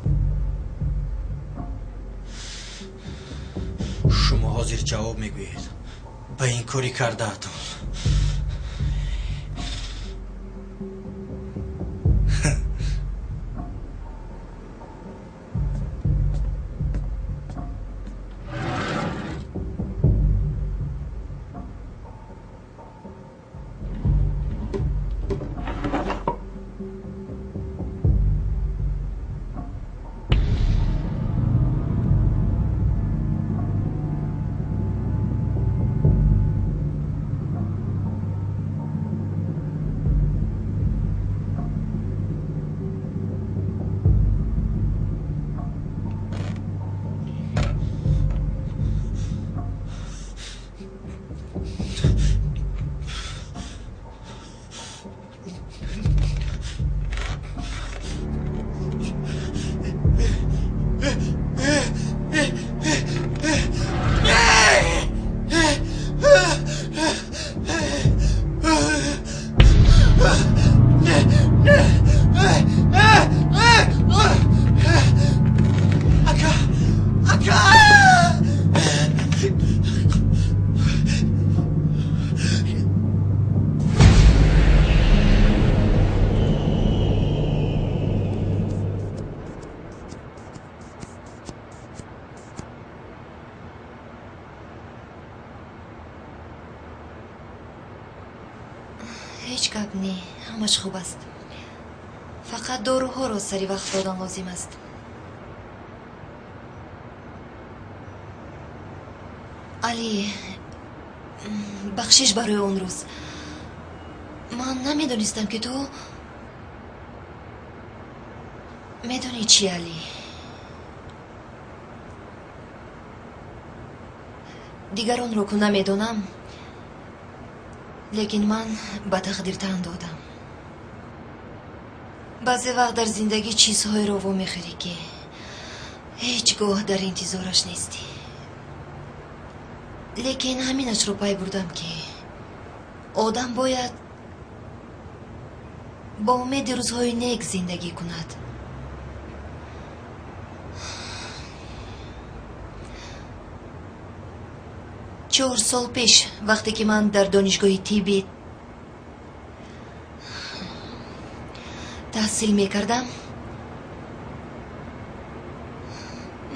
Шумо ҳозир ҷавоб мегӯед ба ин кори кардаатон. Ака, ака! Ҳеҷ гап не, ҳамаш хуб аст. Фақат доруҳоро сари вақт додан лозим аст. Али, бахшиш барои он рӯз. Ман намедонистам, ки ту медонӣ чӣ, Али? Дигаронро ку намедонам, лекин ман ба тақдир тан додам. Баъзе вақт дар зиндагӣ чизҳоеро вомехӯрӣ, ки ҳеҷ гоҳ дар интизораш нестӣ. Лекин ҳаминашро пай бурдам, ки одам бояд бо умеди рӯзҳои нек зиндагӣ кунад. 4 сол пеш, вақте ки ман дар донишгоҳи тиббӣ таҳсил мекардам,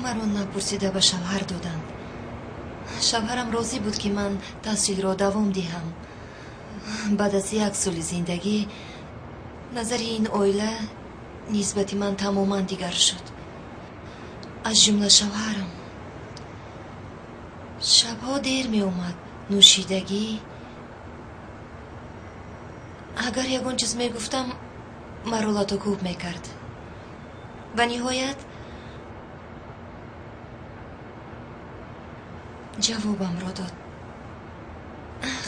маро напурсида ба шавҳар доданд. Шавҳарам розӣ буд, ки ман таҳсилро давом диҳам. Баъд аз як соли зиндагӣ назари ин оила нисбати ман тамоман дигар шуд, аз ҷумла шавҳарам. Шабҳо дер меомад, нӯшидагӣ. Агар ягон чиз мегуфтам, маро латокӯб мекард. Ва ниҳоят ҷавобамро дод.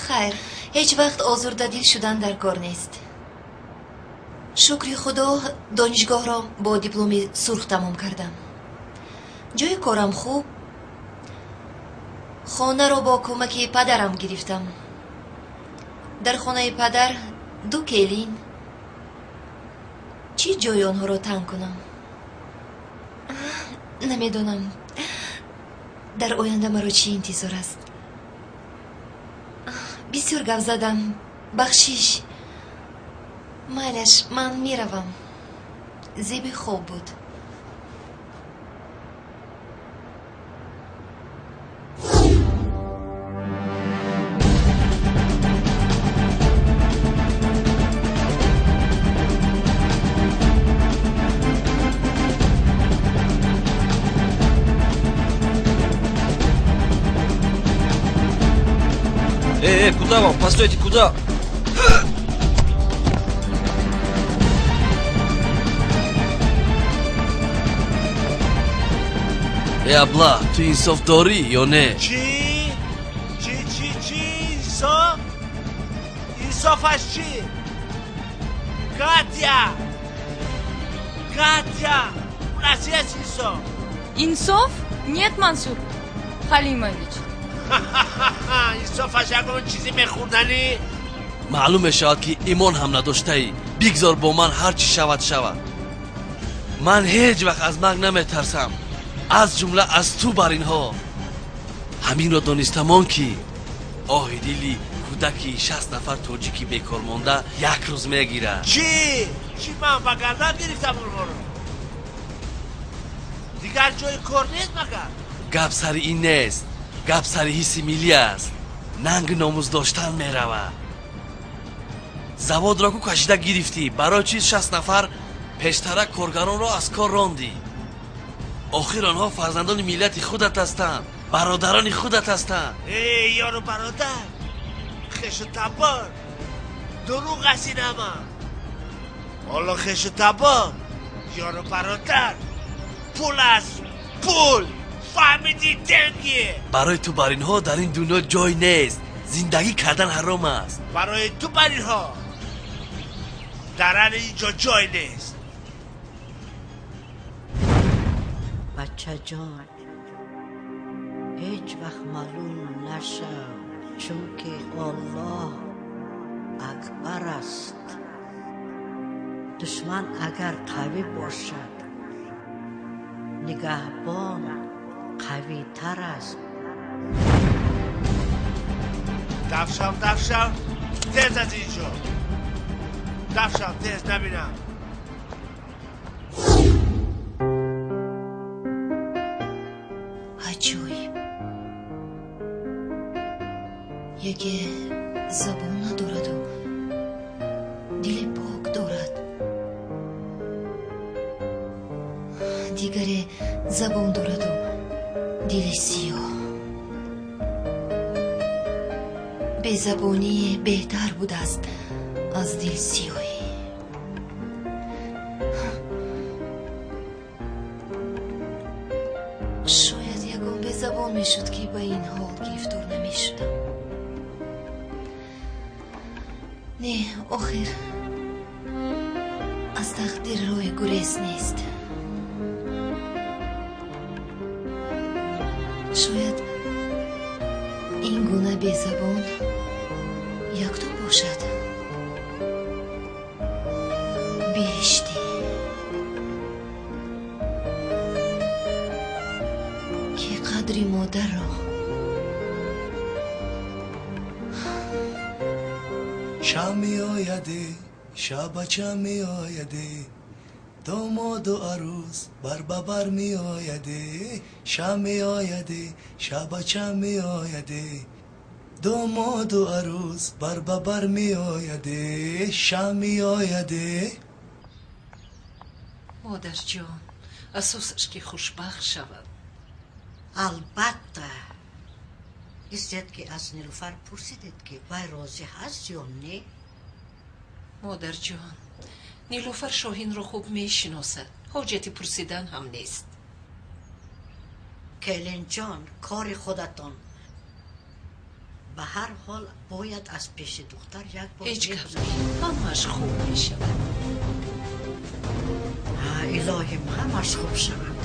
Хайр, ҳеҷ вақт озурдадил шудан дар кор нест. Шукри Худо, донишгоҳро бо дипломи сурх тамом кардам. Ҷои корам хуб, хонаро бо кӯмаки падарам гирифтам. Дар хонаи падар ду келин. Чӣ ҷои онҳоро танг кунам? Намедонам, дар оянда маро чӣ интизор аст. Бисёр гап задам, бахшиш. Майлаш, ман меравам. Зеби хоб буд. Эй, куда вам? Постойте, куда? Эй, абла, ту инсоф дорӣ ё не? Чӣ? Чӣ, чӣ, чӣ? Инсоф? Инсофаш чӣ? Катя! Катя! У нас есть инсоф? Инсоф? Нет, Мансур Халимович. Инсофаш ягон чизе мехӯрданӣ? Маълум мешавад, ки имон ҳам надоштаӣ. Бигзор бо ман ҳар чӣ шавад, шавад. Ман ҳеҷ вақт аз марг наметарсам, аз ҷумла аз ту бар инҳо. Ҳаминро донистамон, ки оҳи дили кӯдаки 60 нафар тоҷики бекор монда як рӯз мегирад. Чӣ? Чӣ, ман ба гардан гирифтам онҳоро? Дигар ҷои кор нест магар? Гап сари ин нест, гап сари ҳисси миллӣ аст. Нанг номус доштан меравад. Заводро ку кашида гирифтӣ, барои чиз 60 нафар пештара коргаронро аз кор рондӣ? Охир онҳо фарзандони миллати худат ҳастанд, бародарони худат ҳастанд. Эй, ёру бародар, хешу табор, дурӯғ аст ин ҳама. Ҳоло хешу табор, ёру бародар, пул аст, пул. Фаҳмидӣ, деньги. Барои ту бар инҳо дар ин дунё ҷой нест. Зиндагӣ кардан ҳаром аст. Барои ту бар инҳо дар ин ҷо ҷой нест. Бачаҷон, ҳеҷ вақт малул нашав, чунки Аллоҳ акбар аст. Душман агар қавӣ бошад, нигаҳбон қавитар аст. Дафшав, дафшав, тез аз ин ҷо. Дафшав, тез, набинам. Аҷоиб, яке забон надораду дили пок дорад, дигаре забон дораду дили сиёҳ. Безабонӣ беҳтар будааст аз дилсиёҳӣ. Шояд ягон безабон мешуд, ки ба ин ҳол гирифтор намешудам. Не, охир аз тақдир роҳи гурез нест. Шояд ин гуна безабон якто бошад. Биҳиштӣ, ки қадри модарро Шаб меояде, шабача меояде, домоду арӯс бар ба бар меояде. Шаб меояде, шабача меояде, домоду арӯс бар ба бар меояде. Шаб меояде. Модарҷон, асосаш ки хушбахт шавад. Албатта. Истед, ки аз Нилуфар пурсидед, ки вай розӣ ҳаст ё не? Модарҷон, Нилуфар Шоҳинро хуб мешиносад, ҳоҷати пурсидан ҳам нест. Келинҷон, кори худатон. Ба ҳар ҳол бояд аз пеши духтар як бор ҳеҷ гап не, ҳамааш хуб мешавад. Илоҳим, ҳамааш хуб шавад.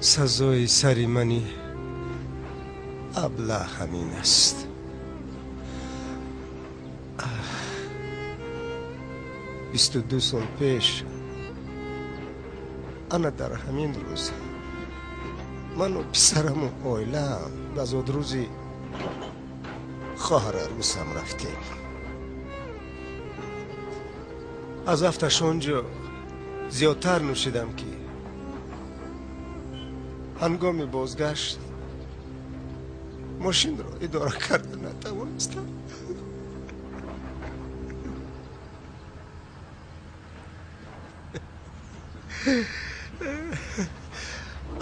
Сазои сари мани аблаҳ ҳамин аст. 22 сол пеш ана дар ҳамин рӯз ману писараму оилаам ба зодрӯзи хоҳар арӯсам рафтем. Аз афташ он ҷо зиёдтар нӯшидам, ки ҳангоми бозгашт мошинро идора карда натавонистам.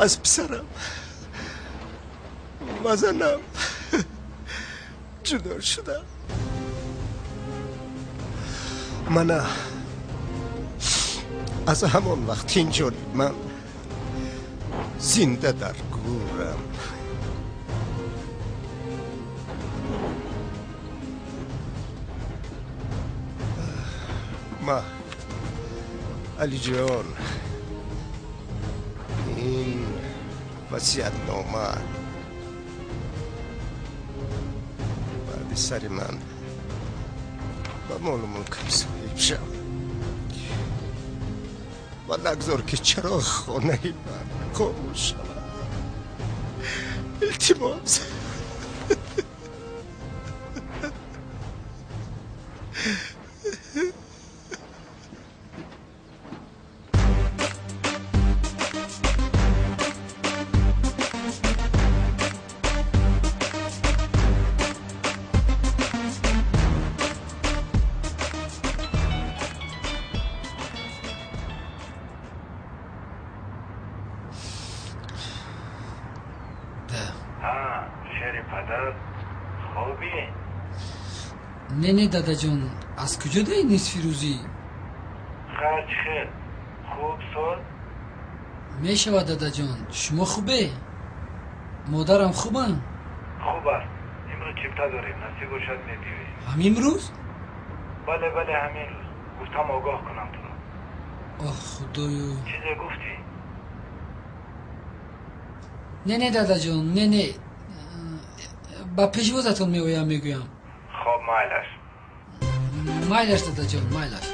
Аз писарам ва занам ҷудо шудам. Мана аз ҳамон вақт инҷониб ман зинда дар гӯрам. Ма Алиҷон, ин васиятнома баъди сари ман ба молу мулкам соҳиб шав ва нагзор, ки чароғи хонаи ман хомӯш шавад. Илтимос. Не, не, дадаҷон, аз куҷо даи нисфи рӯзӣ? Харҷ хел хуб сол. Мешавад, дадаҷон. Шумо хубе? Модарам хубанд? Хуб аст. Имрӯз чипта дорем, насиб бошад, мебиёӣ. Ҳамин рӯз? Бале, бале, ҳамин рӯз. Гуфтам огоҳ кунам туро. Оҳ, худоё! Чизе гуфтӣ? Не, не, дадаҷон, не, не, ба пешвозатон меоям, мегӯям. Хоб, майлаш. Майлаш, дадаҷон, майлаш.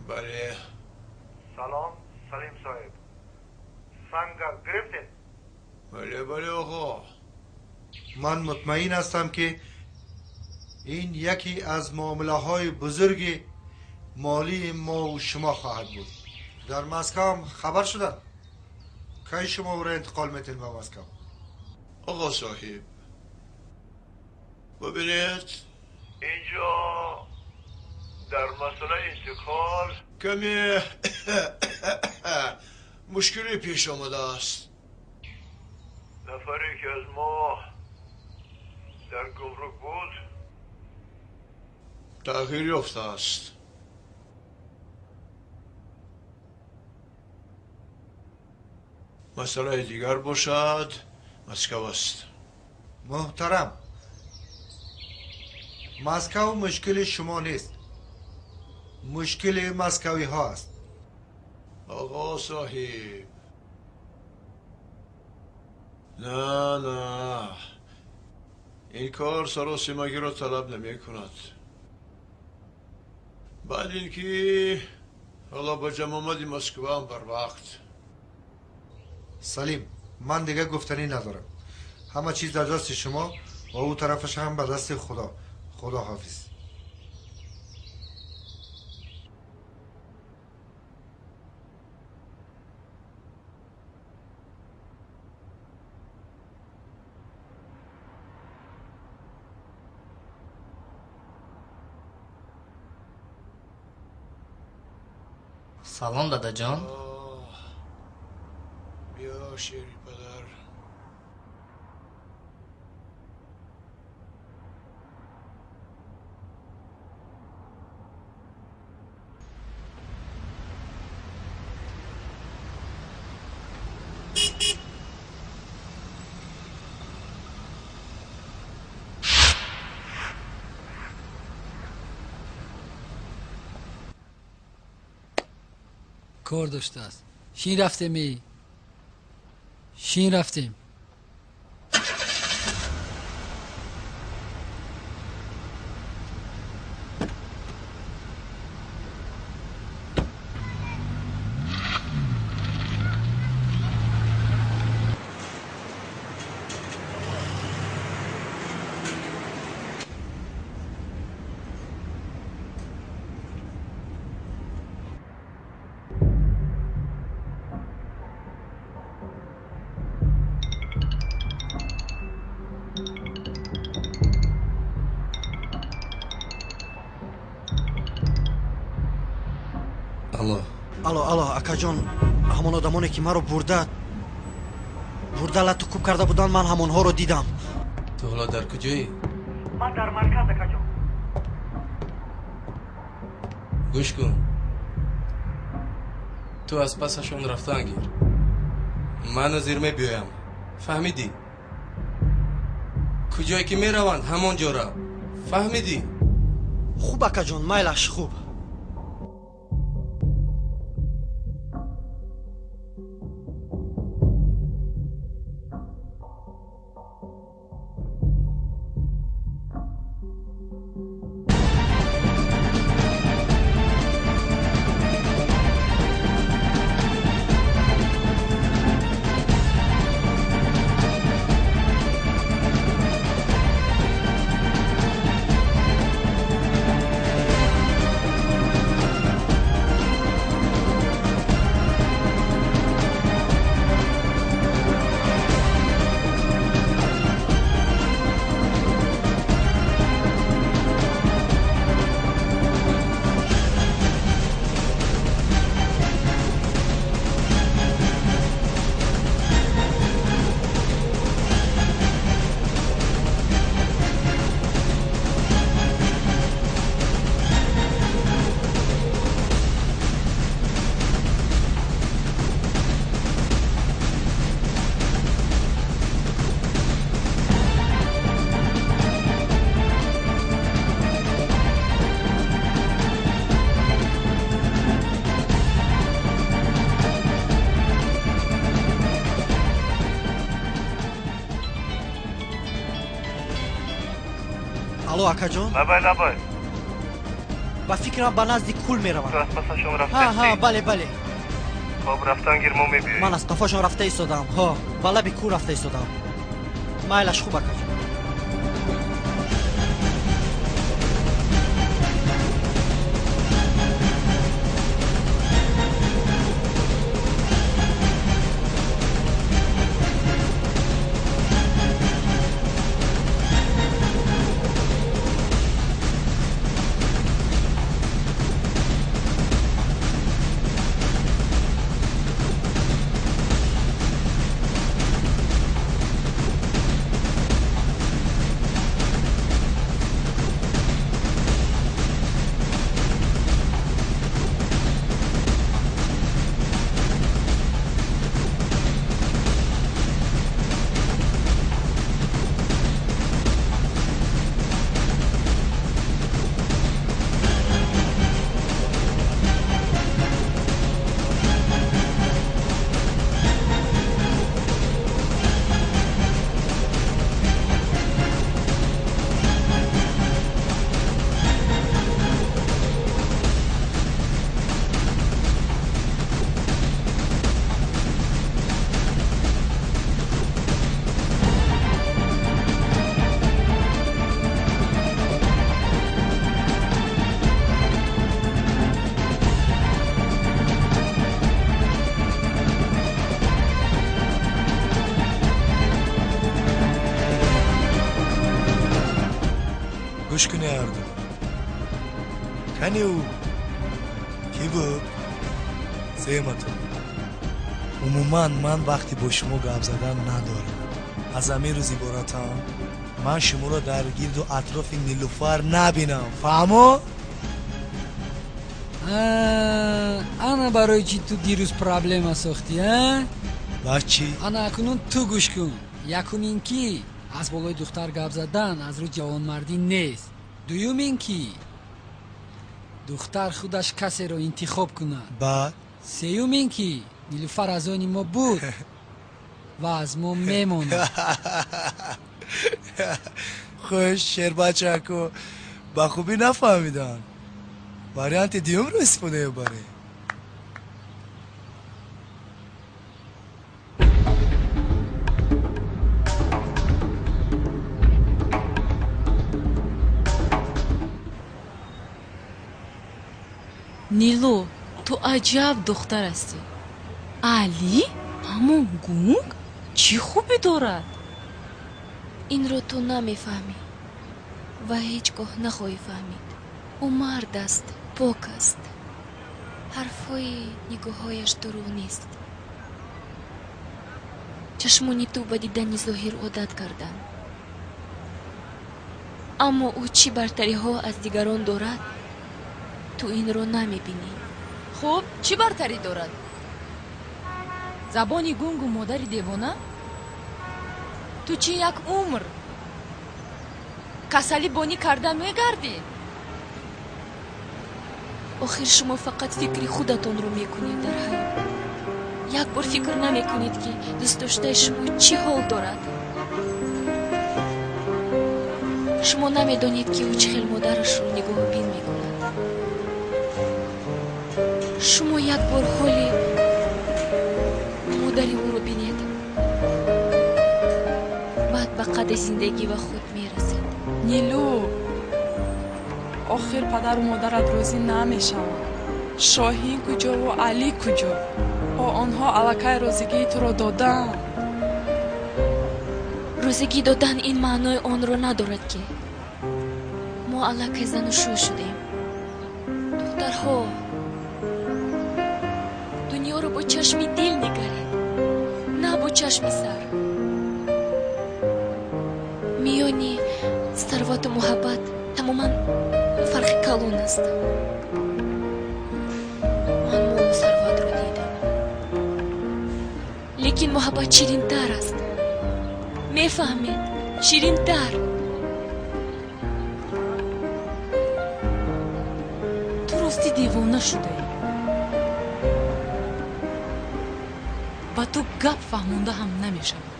Бале. Салом, Салим соҳиб. Санга гирифтед? Бале, бале, оғо. Ман мутмаин ҳастам, ки ин яке аз муомилаҳои бузурги молии мову шумо хоҳад буд. Дар Москав ҳам хабар шуданд. Кай шумо ӯро интиқол метиҳед ба Москав? Оғо соҳиб, бибинед, инҷо дар масъалаи интиқол каме мушкилӣ пеш омадааст. Нафаре ки аз мо дар гумрук буд, тағйир ёфтааст. Масъалаи дигар бошад, Москав аст. Муҳтарам, Москав мушкили шумо нест, мушкили москавиҳо аст. Оғо соҳиб, на, на, ин кор саросимагиро талаб намекунад. Баъд ин ки ҳоло ба ҷамъомади Москваам барвақт. Салим, ман дигар гуфтанӣ надорам. Ҳама чиз дар дасти шумо ва ӯ тарафаш ҳам ба дасти Худо. Худо ҳофиз. Салом, дадаҷон. Биё, шери падар. Кор доштааст. Шин рафтеми, шин рафтем. Алло. Алло, алло, акаҷон, ҳамон одамоне ки маро бурда лату кӯб карда буданд, ман ҳамонҳоро дидам. Ту ҳоло дар куҷоӣ? Ман дар марказ, акаҷон. Гӯш кун, ту аз пасашон рафтан гир, ман ҳозир мебиёям, фаҳмидӣ? Куҷое ки мераванд, ҳамон ҷо рав, фаҳмидӣ? Хуб, акаҷон, майлаш, хуб. Алло, акаҷон. Лабай, лабай. Ба фикрам, ба назди кул меравам. Ту аз пасашон Ҳа. рафтасти? Ҳа, бале, бале. Хоб, рафтан гир, мо мебиёем. Ман аз қафошон рафта истодаам. Ҳо, ба лаби кӯл рафта истодаам. Майлаш, хуб, акаҷон. Гӯш куне ҳарду. Кани ӯ кӣ буд? Сематон. Умуман ман вақти бо шумо гап задан надорам. Аз ҳамин рӯз иборатам ман шуморо дар гирду атрофи Нилуфар набинам. Фаҳмо? Ана барои чӣ ту дирӯз проблема сохтӣ, а? Ба чӣ? Ана акнун ту гӯш кун. Якум ин ки аз болои духтар гап задан аз рӯи ҷавонмардӣ нест. Дуюм ин ки духтар худаш касеро интихоб кунад. Баъд? Сеюм ин ки Нилуфар аз они мо буд ва аз мо мемонад. Хуш, шербачако, ба хубӣ нафаҳмидам. Варианти дуюмро истифода мебарем. Нилу, ту аҷаб духтар ҳастӣ. Алӣ ҳамон гунг чӣ хубӣ дорад? Инро ту намефаҳмӣ ва ҳеҷ гоҳ нахоҳӣ фаҳмид. Ӯ мард аст, пок аст. Ҳарфҳои нигоҳҳояш дурӯғ нест. Чашмони ту ба дидани зоҳир одат карданд. Аммо ӯ чӣ бартариҳо аз дигарон дорад, ту инро намебинӣ. Хуб, чӣ бартарӣ дорад? Забони гунгу модари девона? Ту чӣ як умр касалӣ бонӣ карда мегардӣ? Охир шумо фақат фикри худатонро мекунед дар ҳаёт. Як бор фикр намекунед, ки дӯстдоштаи шумо чӣ ҳол дорад. Шумо намедонед, ки ӯ чӣ хел модарашро нигоҳубин мекунад. Шумо як бор ҳоли модари ӯро бинед, баъд ба қадри зиндагӣ ва худ мерасед. Нилу, охир падару модарат розӣ намешаванд. Шоҳин куҷову Алӣ куҷо? О, онҳо аллакай розигии туро додаанд. Розигӣ додан ин маънои онро надорад, ки мо аллакай зану шӯй шудем. Духтарҳо, дунёро бо чашми дил нигаред, на бо чашми сар. Миёни сарвату муҳаббат тамоман фарқи калон аст. Ман молу сарватро дидам, лекин муҳаббат ширинтар аст. Мефаҳмед? Ширинтар. Ту ростӣ девона шудаӣ. Ба ту гап фаҳмонда ҳам намешавад.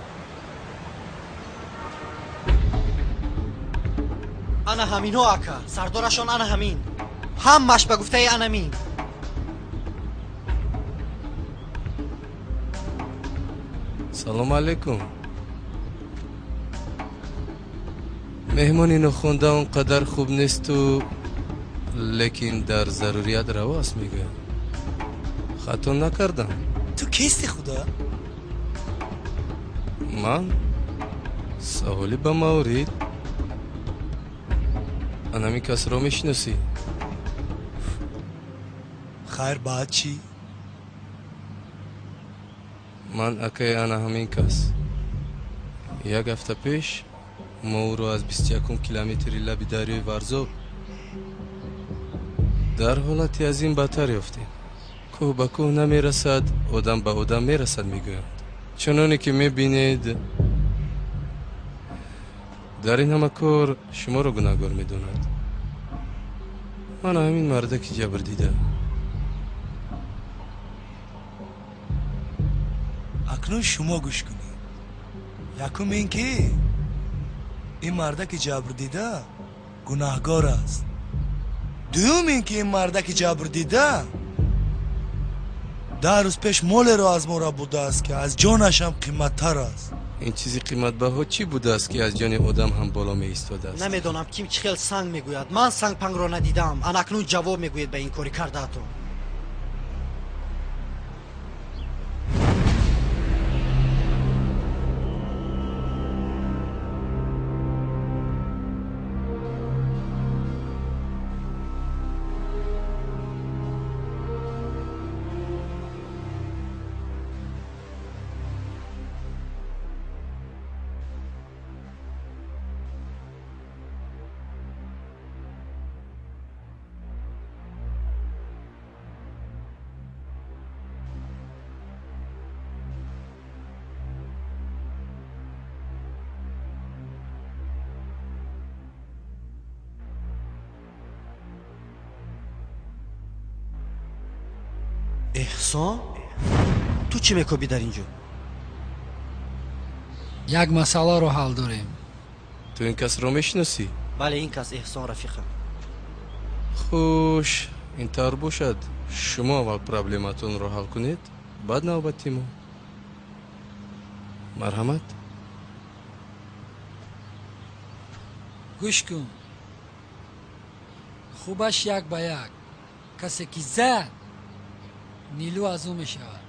Ана ҳаминҳо, ака, сардорашон ана ҳамин. Ҳамаш ба гуфтаи анамин. Салом алейкум. Меҳмони нохонда он қадар хуб несту, лекин дар зарурият раво аст, мегӯям. Хато накардам. Ту кисти, худо? Ман саволи ба маврид. Анами касро мешиносӣ? Хайр, баъд чӣ? Ман акаи ана ҳамин кас. Як ҳафта пеш мо ӯро аз 21 километри лаби дарёи Варзоб дар ҳолати аз ин бадтар ёфтем. Кӯҳ ба кӯҳ намерасад, одам ба одам мерасад, мегӯянд. Чуноне ки мебинед, дар ин ҳама кор шуморо гунаҳгор медонад. Ман ҳамин мардаки ҷабрдида. Акнун шумо гӯш кунед. Якум ин ки ин мардаки ҷабрдида гунаҳгор аст. Дуюм ин ки ин мардаки ҷабрдида 10 рӯз пеш молеро аз мо рабудааст, ки аз ҷонаш ҳам қиматтар аст. Ин чизи қиматбаҳо чӣ будааст, ки аз ҷони одам ҳам боло меистодааст? Намедонам ким чӣ хел санг мегӯяд. Ман сангпангро надидам. Ана акнун ҷавоб мегӯед ба ин кори кардаатон. Эҳсон, ту чӣ мекобӣ дар ин ҷо? Як масъаларо ҳал дорем. Ту ин касро мешиносӣ? Бале, ин кас Эҳсон рафиқам. Хуш, ин тавр бошад, шумо аввал проблематонро ҳал кунед, баъд навбати мо. Марҳамат. Гӯш кун, хубаш як ба як. Касе ки зад, нилу аз ӯ мешавад.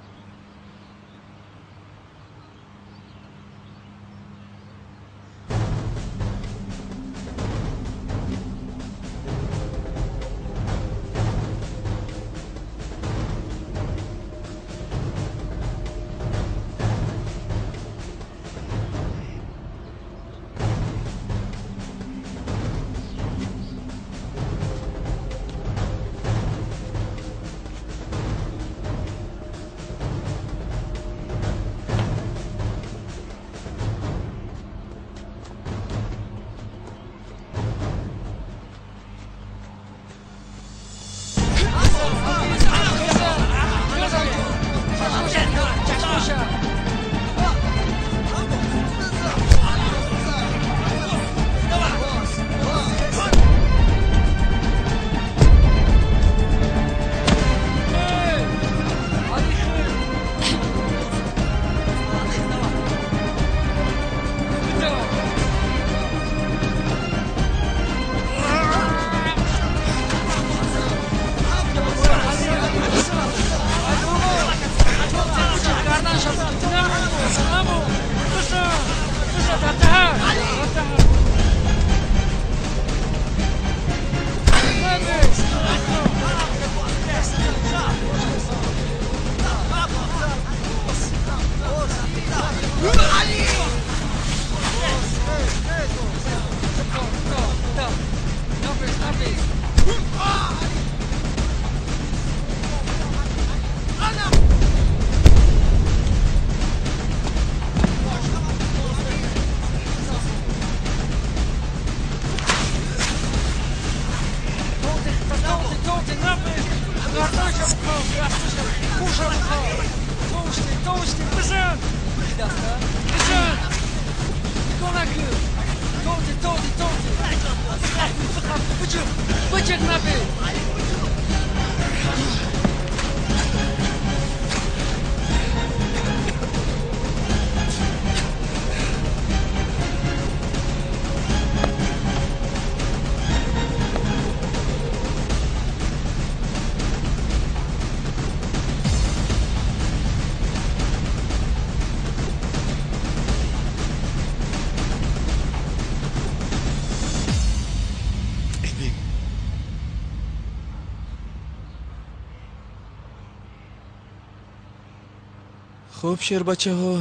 Хуб, шербачаҳо,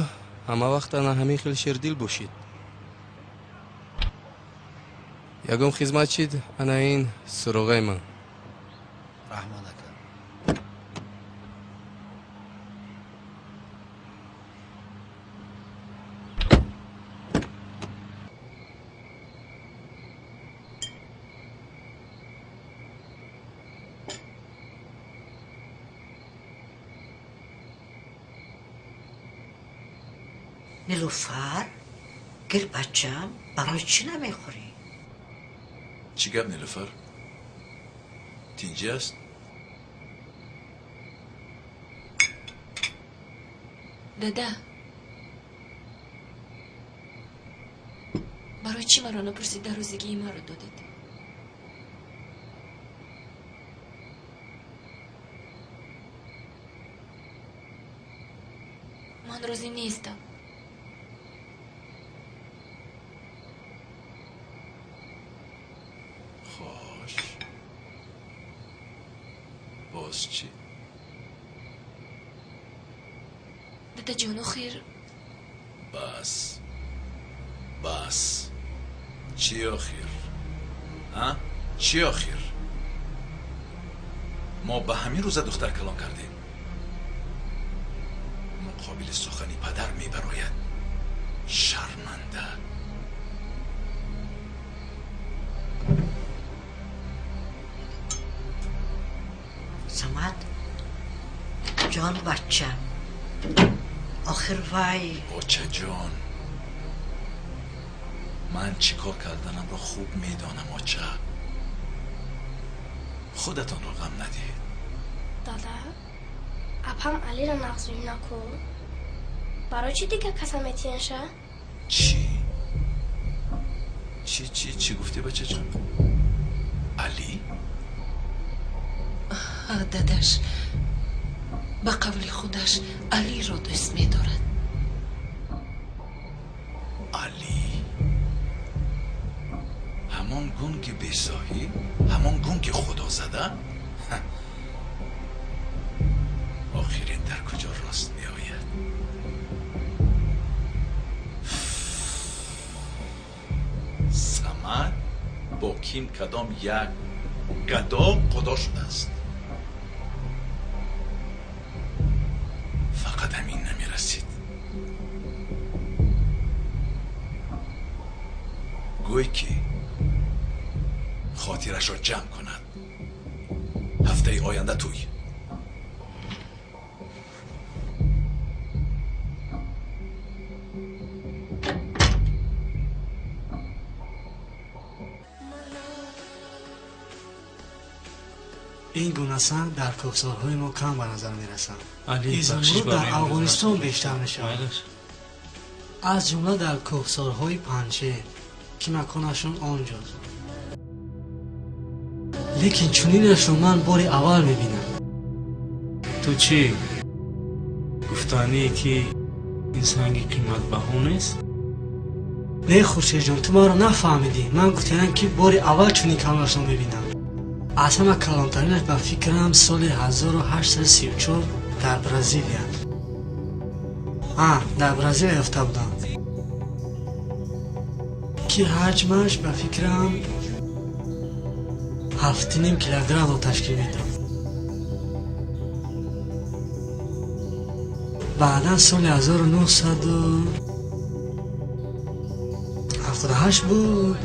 ҳама вақт ана ҳамин хел шердил бошед. Ягон хизмат чид, ана ин суроғаи ман. Раҳмат, ака. Нилуфар, гир бачам, барои чӣ намехӯрӣ? Чӣ гап, Нилуфар? Тинҷӣ аст? Дада, барои чӣ маро напурсида рӯзигии маро додед? Ман розӣ нестам. Хош, боз чӣ? Дадаҷон, охир. Бас, бас, чӣ охир? А, чӣ охир? Мо ба ҳамин рӯза духтар калон кардем. Муқобили сухани падар мебарояд. Шарманда. Самад, Ҷон бачам, охир вай. Очаҷон, ман чӣ кор карданамро хуб медонам. Оча, худатонро ғам надиҳед. Дада, апам Алиро нағз наку. Барои чӣ дигар каса метиҳанша? Чӣ? Чӣ, чӣ, чӣ гуфтӣ, бачаҷон? Алӣ? Дадаш, ба қавли худаш Алиро дӯст медорад. Алӣ? Ҳамон гунги бесоҳиб, ҳамон гунги худозада? Охирин дар куҷо рост меояд? Самад бо ким кадом як гадо худо шудааст. Фақат ҳамин намерасид. Гӯй ки хотирашро ҷамъ кунад. Ҳафтаи оянда тӯй. Ин гуна санг дар кӯҳсорҳои мо кам ба назар мерасанд. Али, Изумруд дар Афғонистон бештар мешавад, аз ҷумла дар кӯҳсорҳои Панҷшер, ки маконашон он ҷост. Лекин чунинашро ман бори аввал мебинам. Ту чӣ гуфтание, ки ин санги қиматбаҳо нест? Не, Хуршедҷон, ту маро нафаҳмидӣ. Ман гуфтаам, ки бори аввал чунин калонашро мебинам. Аз ҳама калонтаринаш, ба фикрам, соли 1834 дар Бразилия, дар Бразилия ёфта будам, ки ҳаҷмаш, ба фикрам, 7,5 килограммро ташкил медод. Баъдан соли 1978 буд,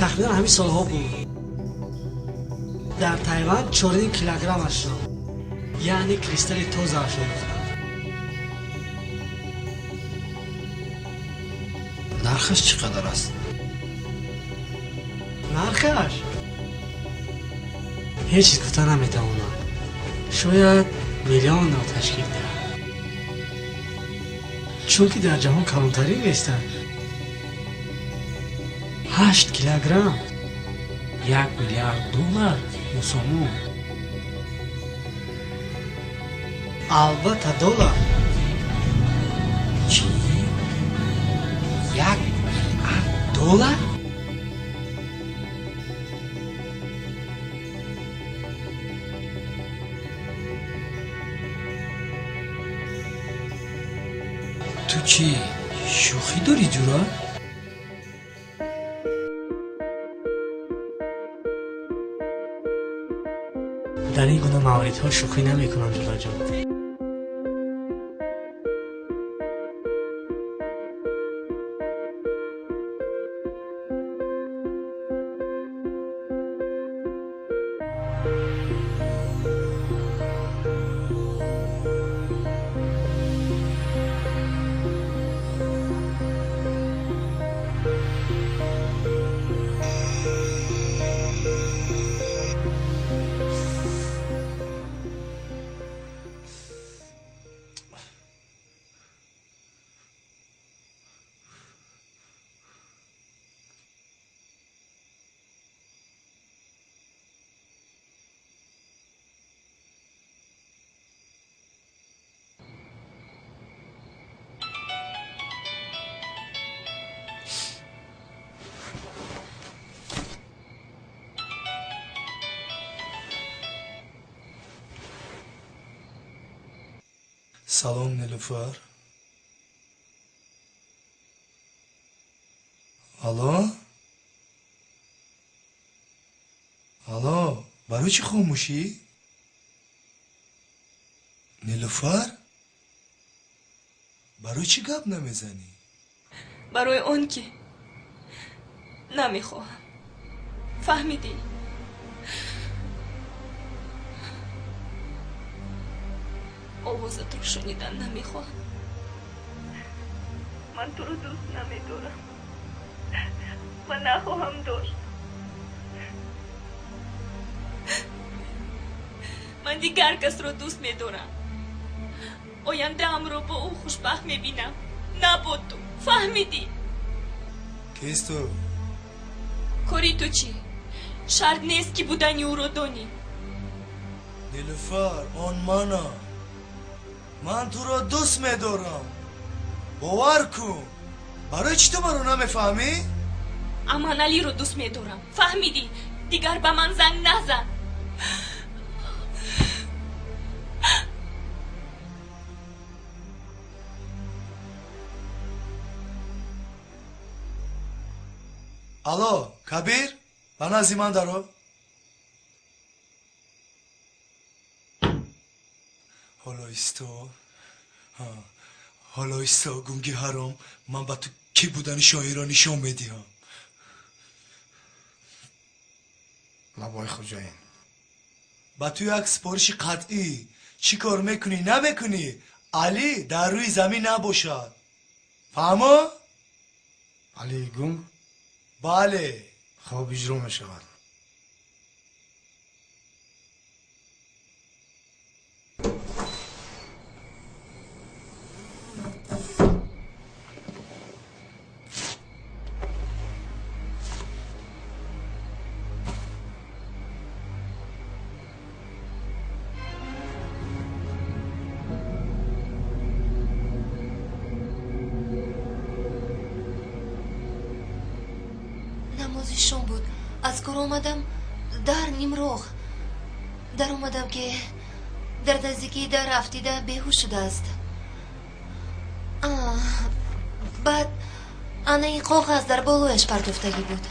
тахминан ҳамин солҳо буд, дар Тайван 4,5 килограммашро, яъне кристалли тозаашро ёфтанд. Нархаш чӣ қадар аст? Нархаш ҳеҷ чиз гуфта наметавонам. Шояд миллионро ташкил диҳад, чунки дар ҷаҳон калонтарин меистад. 8 килограмм. 1 миллиард доллар ё сомон? Албатта, доллар. Чӣ? 1 миллиард доллар? Ту чӣ, шӯхӣ дорӣ, ҷура? Дар ин гуна мавридҳо шӯхӣ намекунам, ҷураҷон. Салом, Нилуфар. Алло, алло, барои чӣ хомӯшӣ, Нилуфар? Барои чӣ гап намезанӣ? Барои он ки намехоҳам, фаҳмидӣ? Овозатро шунидан намехоҳам. Ман туро дӯст намедорам ва нахоҳам дошт. Ман дигар касро дӯст медорам. Ояндаамро бо ӯ хушбахт мебинам, на бо ту. Фаҳмидӣ? Кист ту? Кори ту чӣ? Шарт нест, ки будани ӯро донӣ. Нилуфар, он манам. Ман туро дӯст медорам. Бовар кун. Барои чӣ ту маро намефаҳмӣ? Аманалиро дӯст медорам. Фаҳмидӣ? Дигар ба ман занг назан. Алло, Кабир, ба назди ман даро. Ҳоло исто, ҳоло исто, гунги ҳаром, ман ба ту кӣ будани шоҳиро нишон медиҳам. Лабои хуҷаин. Ба ту як супориши қатъӣ. Чӣ кор мекунӣ, намекунӣ, Алӣ дар рӯи замин набошад. Фаҳмо? Алии гунг? Бале. Хоб, иҷро мешавад. Намози шом буд. Аз кор омадам, дар нимроҳ даромадам, ки дар наздикии дар афтида беҳуш шудааст. Баъд ана ин коғаз дар болояш партофтагӣ буд.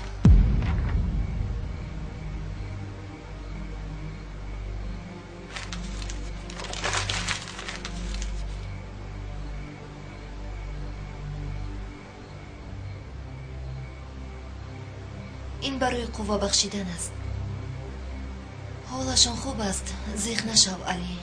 Ин барои қувва бахшидан аст. Ҳолашон хуб аст, зиқ нашав, Алӣ.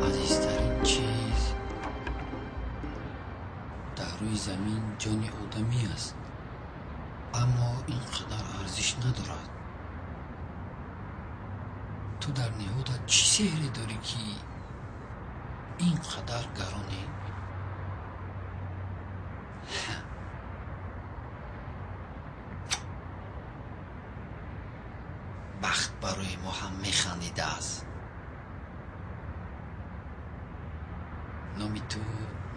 Азизтарин чиз дар рӯи замин ҷони одамӣ аст, аммо ин қадар арзиш надорад. Ту дар ниҳодат чӣ сеҳре дорӣ, ки ин қадар гаронӣ? Бахт барои мо ҳам механдидааст. Номи ту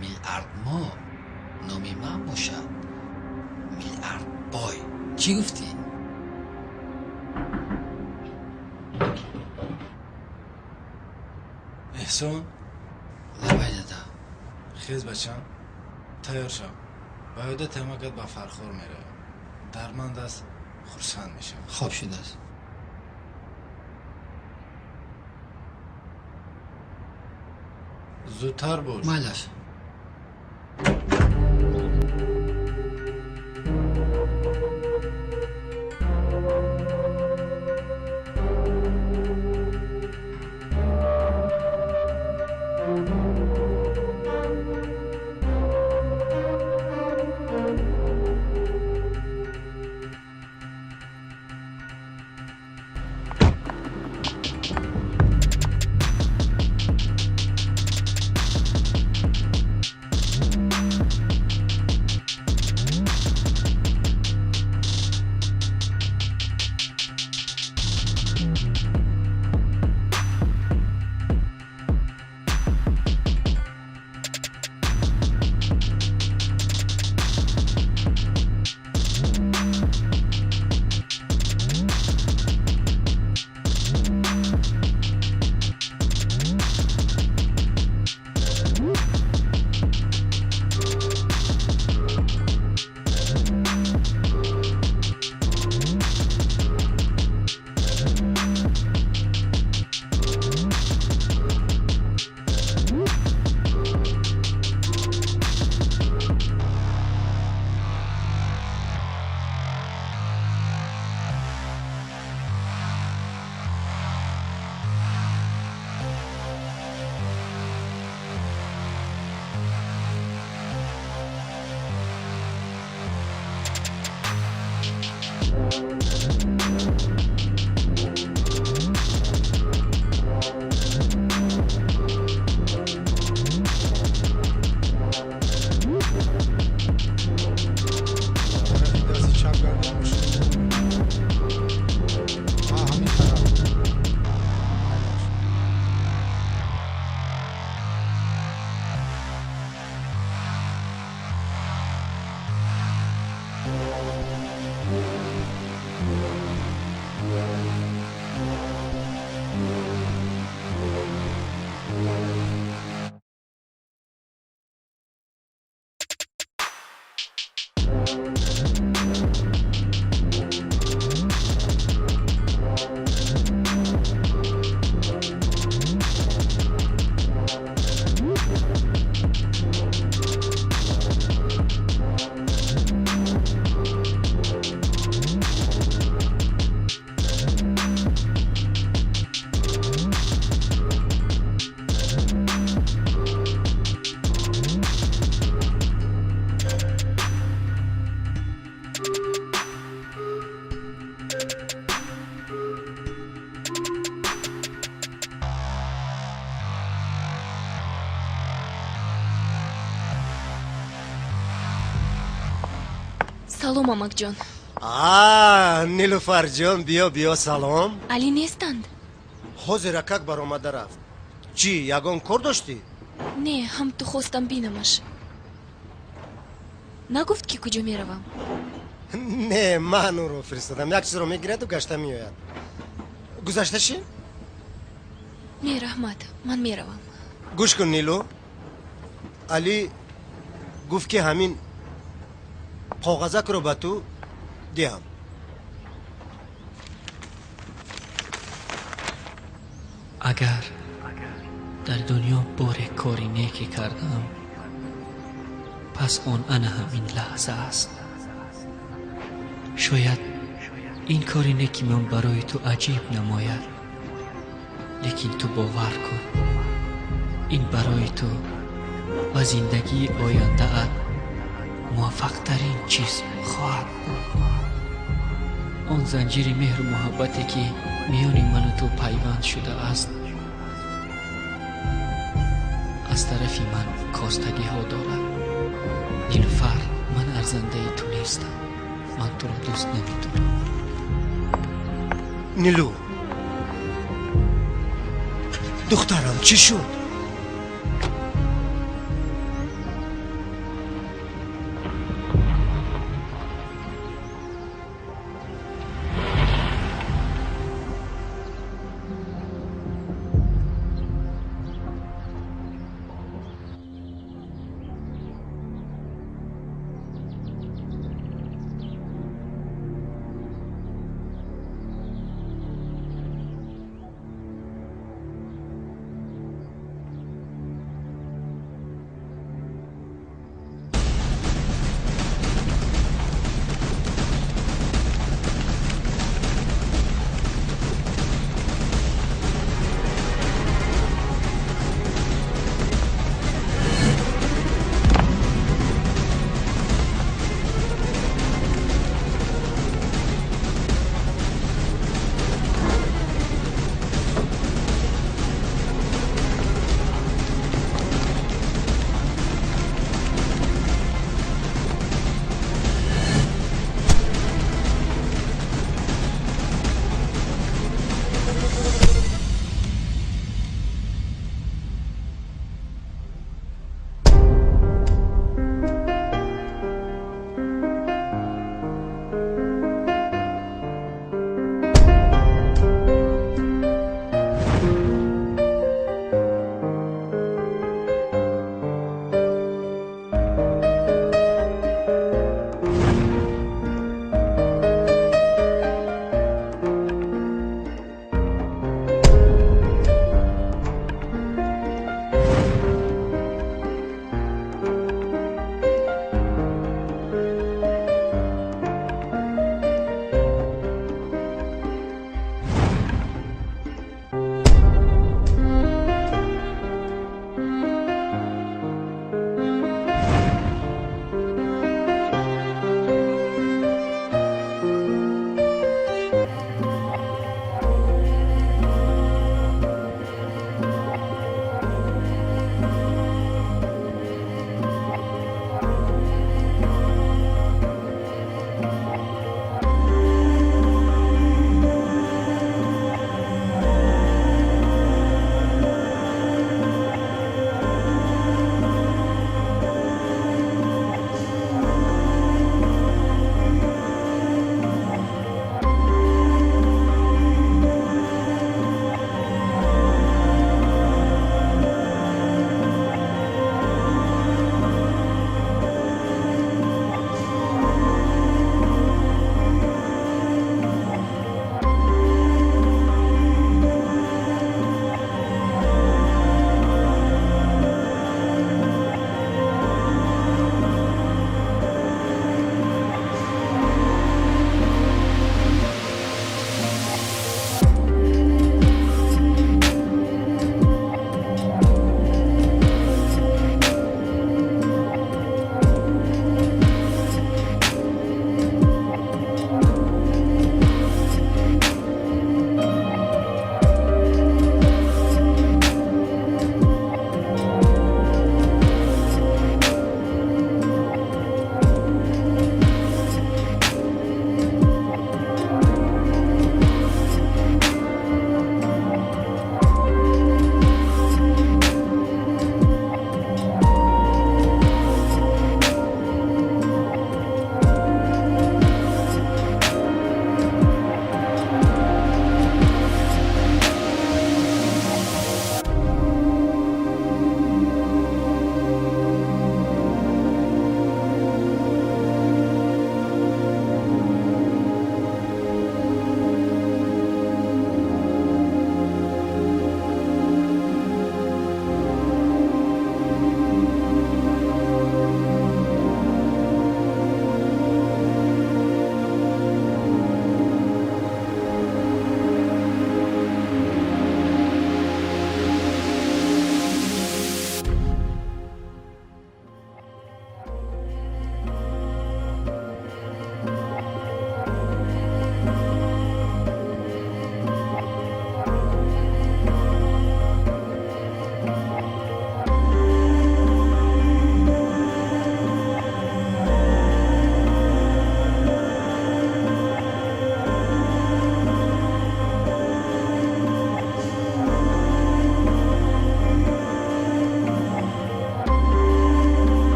Миллиардмо, номи ман бошад Миллиардбой. Чӣ гуфтӣ? Эҳсон. Лабай, дада. Хез, бачам, тайёр шав. Ба ёда тамакат ба Фархор меравам. Дарманд аст, хурсанд мешавам. Хоб шудааст. Зудтар бош. Майлаш. Салом, амакҷон. Нилуфарҷон, биё, биё, салом. Алӣ нестанд? Ҳозир акак баромада рафт. Чӣ, ягон кор доштӣ? Не, ҳам ту хостам бинамаш. Нагуфт, ки куҷо меравам? Не, ман ӯро фиристодам. Як чизро мегираду гашта меояд. Гузашта шин? Не, раҳмат, ман меравам. Гӯш кун, Нилу, Алӣ гуфт, ки ҳамин коғазакро ба ту диҳам. Агар дар дунё боре кори неке кардам, пас он ана ҳамин лаҳза аст. Шояд ин кори неки ман барои ту аҷиб намояд, лекин ту бовар кун, ин барои ту ва зиндагии ояндаат муваффақтарин чиз хоҳад буд. Он занҷири меҳру муҳаббате, ки миёни ману ту пайванд шудааст, аз тарафи ман костагиҳо дорад. Нилуфар, ман арзандаи ту нестам, ман туро дӯст намедорам. Нилу, духтарам, чӣ шуд?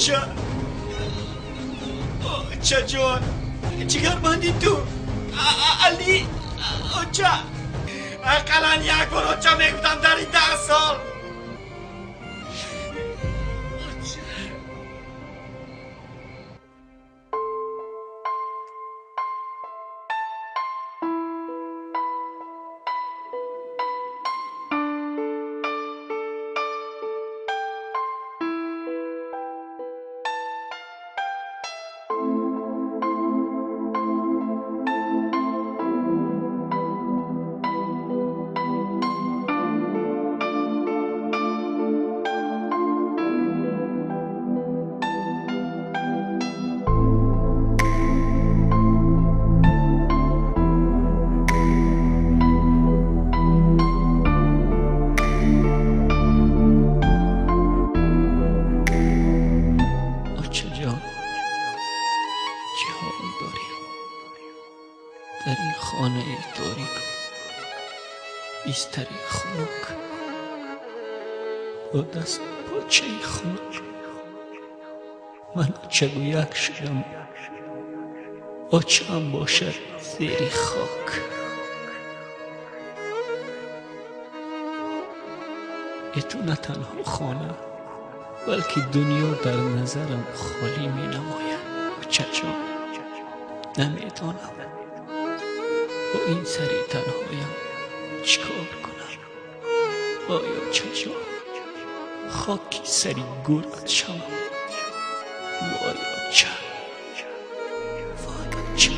Оча, очаҷон, ҷигарбанди ту Али. Оча, ақаллан як бор оча мегуфтам дар ин 10 сол. Дар ин хонаи торику бистари хунук бо даст почаи хунук ман очагӯяк шудам, очаам бошад зери хок. Э ту на танҳо хона, балки дунё дар назарам холӣ менамояд. Очаҷон, намедонам бо ин сари танҳоям чӣ кор кунам. Оё чаҷон, хоки сари гӯрат шавам. Вой оча, вой оча.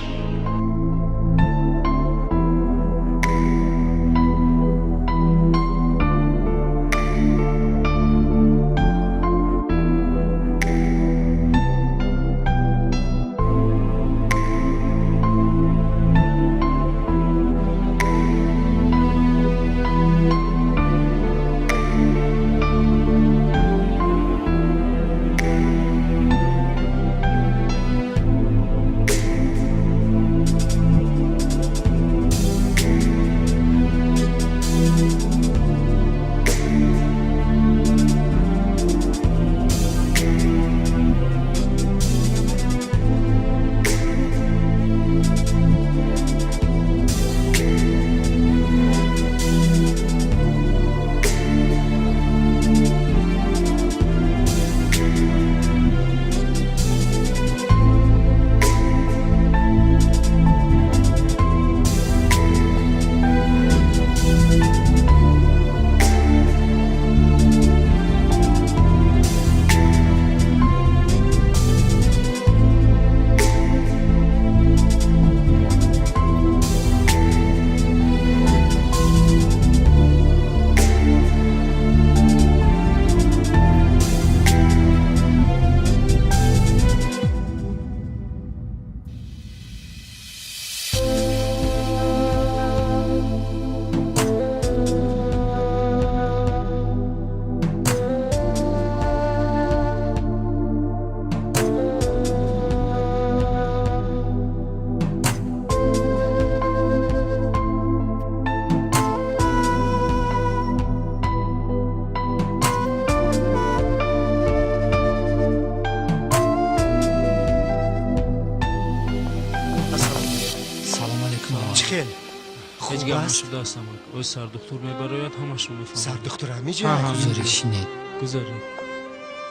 Ҳеҷ гап нашудааст, амак. Ой, сардухтур мебарояд, ҳамашро мефаҳмад. Сардухтур ҳамиҷа? Гузаред, шинед. Гузаред.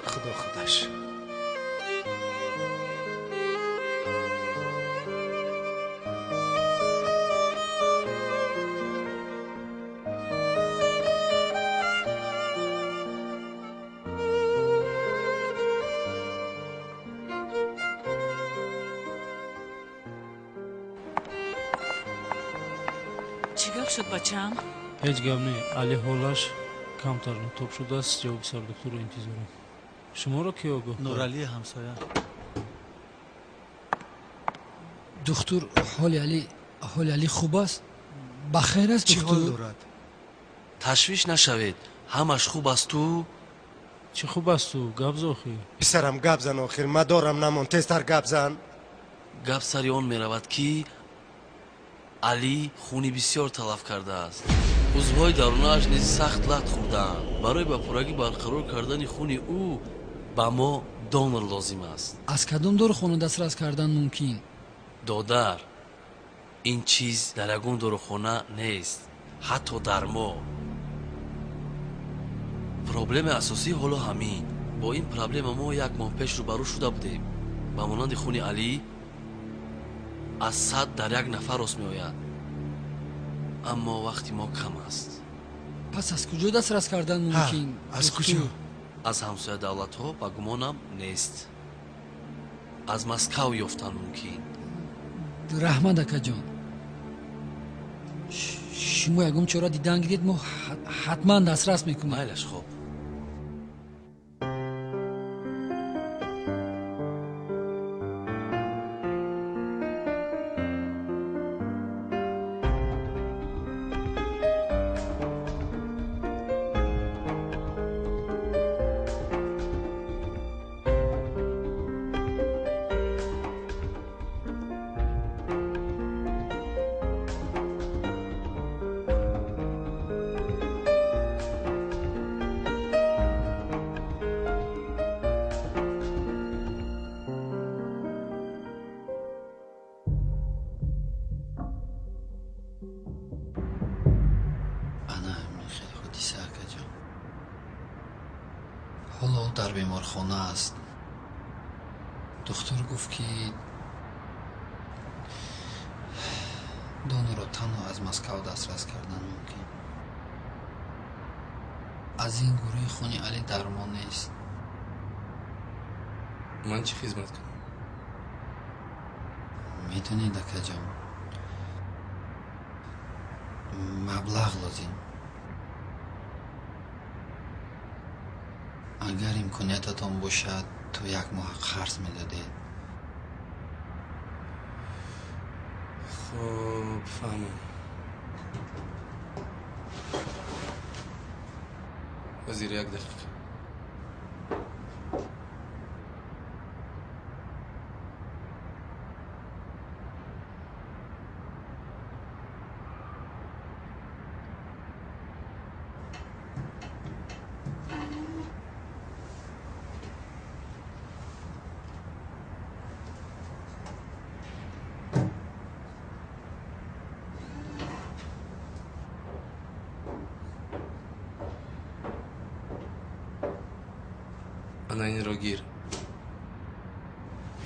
Худо худаш. Чӣ гап шуд, бачаам? Ҳеҷ гап не, Али ҳолаш камтар нотоб шудааст, ҷавоби сардухтурро интизорам. Шуморо ки огоҳ кард? Нуралии ҳамсоя. Духтур, ҳоли Али хуб аст? Ба хайр аст, Чӣ ҳол духтур? дорад? Ташвиш нашавед, ҳамаш хуб асту. Чӣ хуб асту? Гап зохӣ. Писарам, гап зан охир, мадорам намон, тезтар гап зан. Гап сари он меравад, ки Алӣ хуни бисёр талаф кардааст. Узвҳои дарунааш низ сахт лат хӯрдаанд. Барои ба пуррагӣ барқарор кардани хуни ӯ Ба мо донор лозим аст. Аз кадом дорухона дастрас кардан мумкин? Додар, ин чиз дар ягон дорухона нест, ҳатто дар мо. Проблемаи асосӣ ҳоло ҳамин. Бо ин проблема мо як моҳ пеш рӯбарӯ шуда будем. Ба монанди хуни Алӣ аз 100 дар як нафар рост меояд, аммо вақти мо кам аст. Пас аз куҷо дастрас кардан мумкин? Аз куҷо? Аз ҳамсоя давлатҳо ба гумонам нест. Аз Москав ёфтан мумкин. Раҳмат, акаҷон. Шумо ягон чора дидан гиред, мо ҳатман дастрас мекунем. Майлаш, хоб. Ҳоло дар беморхона аст. Духтур гуфт, ки донорро танҳо аз Москав дастрас кардан мумкин. Аз ин гурӯҳи хуни Алӣ дармон нест. Ман чӣ хизмат кунам? Медонед, акаҷон, маблағ лозим. Агар имкониятатон бошад, то як моҳ қарз медодед. Хуб, фаҳмам. Вазир, як дақиқа. Ана инро гир.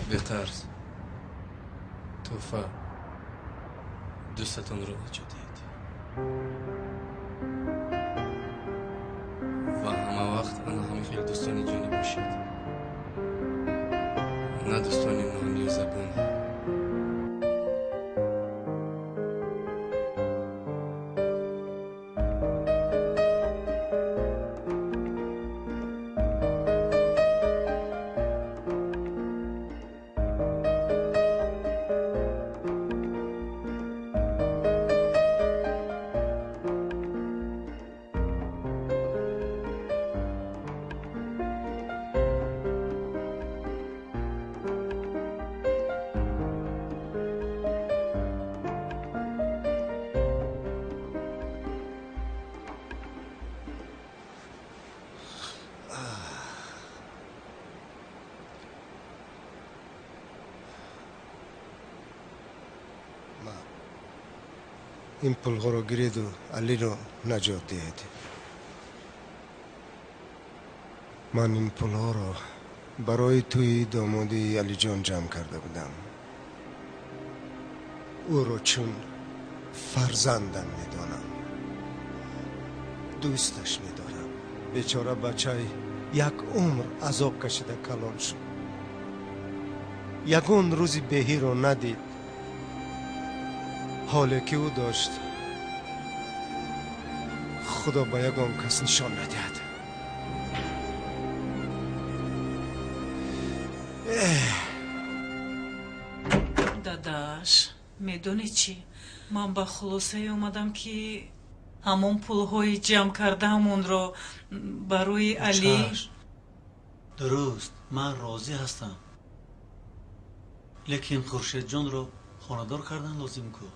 Беқарз. Тӯҳфа. Дӯстатонро наҷот диҳед. Ва ҳама вақт ана ҳамин хел дӯстони ҷонӣ бошед. На дӯстони нонию забонӣ. Ин пулҳоро гиреду Алиро наҷот диҳед. Ман ин пулҳоро барои тӯи домодии Алиҷон ҷамъ карда будам. Ӯро чун фарзандам медонам, дӯсташ медорам. Бечора бачаи як умр азоб кашида калон шуд. Ягон рӯзи беҳиро надид. Ҳоле ки ӯ дошт, худо ба ягон кас нишон надиҳад. Дадаш, медонӣ чӣ? Ман ба хулосае омадам, ки ҳамон пулҳои ҷамъ кардаамонро барои Алӣ. Дуруст, ман розӣ ҳастам, лекин Хуршедҷонро хонадор кардан лозим ку.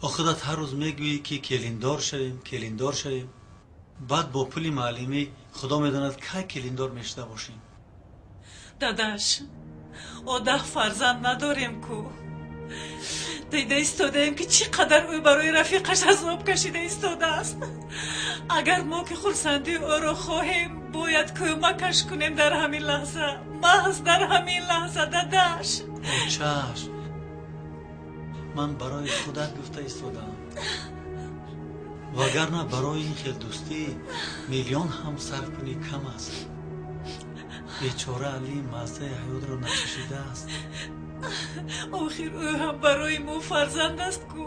Охират ҳар рӯз мегӯӣ, ки келиндор шавем, келиндор шавем. Баъд бо пули муаллимӣ худо медонад, кай келиндор мешуда бошем. Дадаш, одаҳ фарзанд надорем ку. Дида истодаем, ки чӣ қадар ӯ барои рафиқаш азоб кашида истодааст. Агар мо ки хурсандии ӯро хоҳем, бояд кӯмакаш кунем дар ҳамин лаҳза, маҳз дар ҳамин лаҳза, дадаш. Очаш, ман барои худат гуфта истодаам, вагарна барои ин хел дӯстӣ миллион ҳам сарф кунӣ кам аст. Бечора Али маззаи ҳаётро начашидааст. Охир ӯ ҳам барои мо фарзанд аст ку.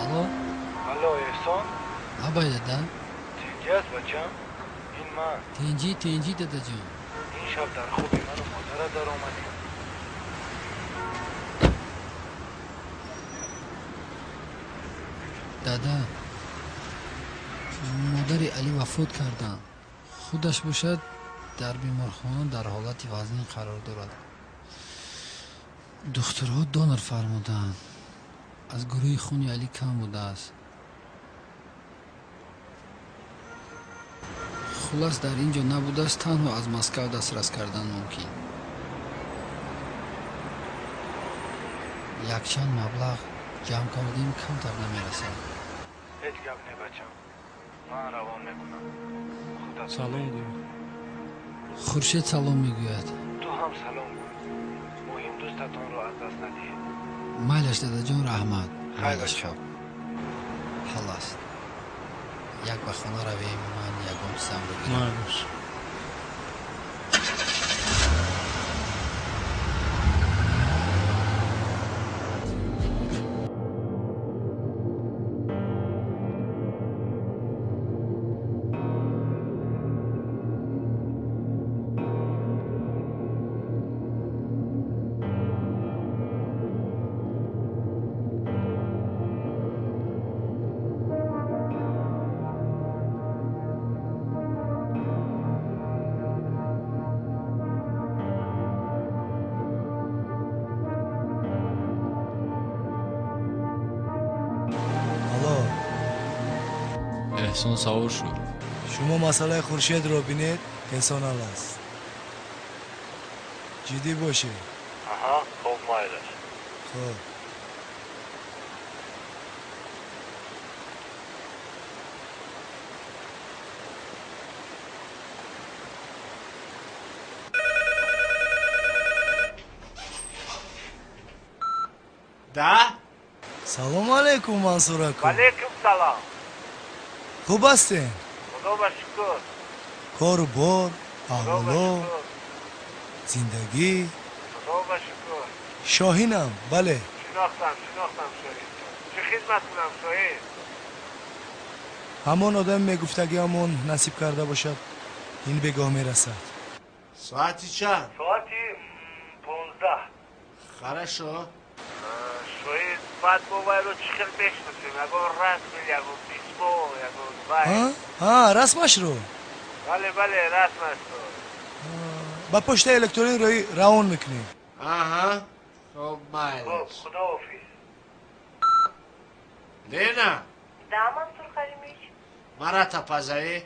Алло? Алло, Эҳсон? Лабай, дада. Тинҷӣ аст, бачам? Ин ман. Тинҷӣ, тинҷӣ, дадаҷон. Ин шаб дар хоби ману модарат даромадӣ. Дада, модари Алӣ вафот карданд. Худаш бошад дар беморхона дар ҳолати вазнин қарор дорад. Духтурҳо донор фармуданд. Аз гурӯҳи хуни Алӣ кам будааст. Хулас, дар ин ҷо набудааст, танҳо аз Москав дастрас кардан мумкин. Якчанд маблағ ҷамъ кардем, камтар намерасад. Ҳеҷ гап не, бачам, ман равон мекунам. Худат салом гӯй. Хуршед салом мегӯяд. Ту ҳам салом гӯй. Муҳим дӯстатонро аз даст надиҳед. Майлаш, дадаҷон, раҳмат. Майлаш, хоб ҳал аст. Як ба хона равем, ман ягон чизамро гирам. Майлаш. Эҳсон савор шуд. Шумо масъалаи Хуршедро бинед, эҳсон ҳал аст. Ҷиддӣ бошед. Аҳа, хоб, майлаш. Хоб. Да? Салому алайкум, Мансур аку. Валейкум салом. Хуб ҳастем? Худо ба шукр. Кору бор, аҳволо, зиндагӣ? Худо ба шукр. Шоҳинам, бале. Шинохтам, шинохтам, Шоҳин. Чӣ хизмат кунам, Шоҳин? Ҳамон одами мегуфтагиамон насиб карда бошад, ин бегоҳ мерасад. Соати чанд? Соати 15. Хорошо. Шоҳин, баъд мо вайро чӣ хел мешиносем? Ягон расм, ягон письмо, ягон вай? Расмашро? Бале, бале, расмашро. Ба почтаи электронӣ роӣ равон мекунем. Аҳа, хоб, майлаш. Хоб, худоҳофиз. Лена? Да, Мансур Халимович. Марата позови.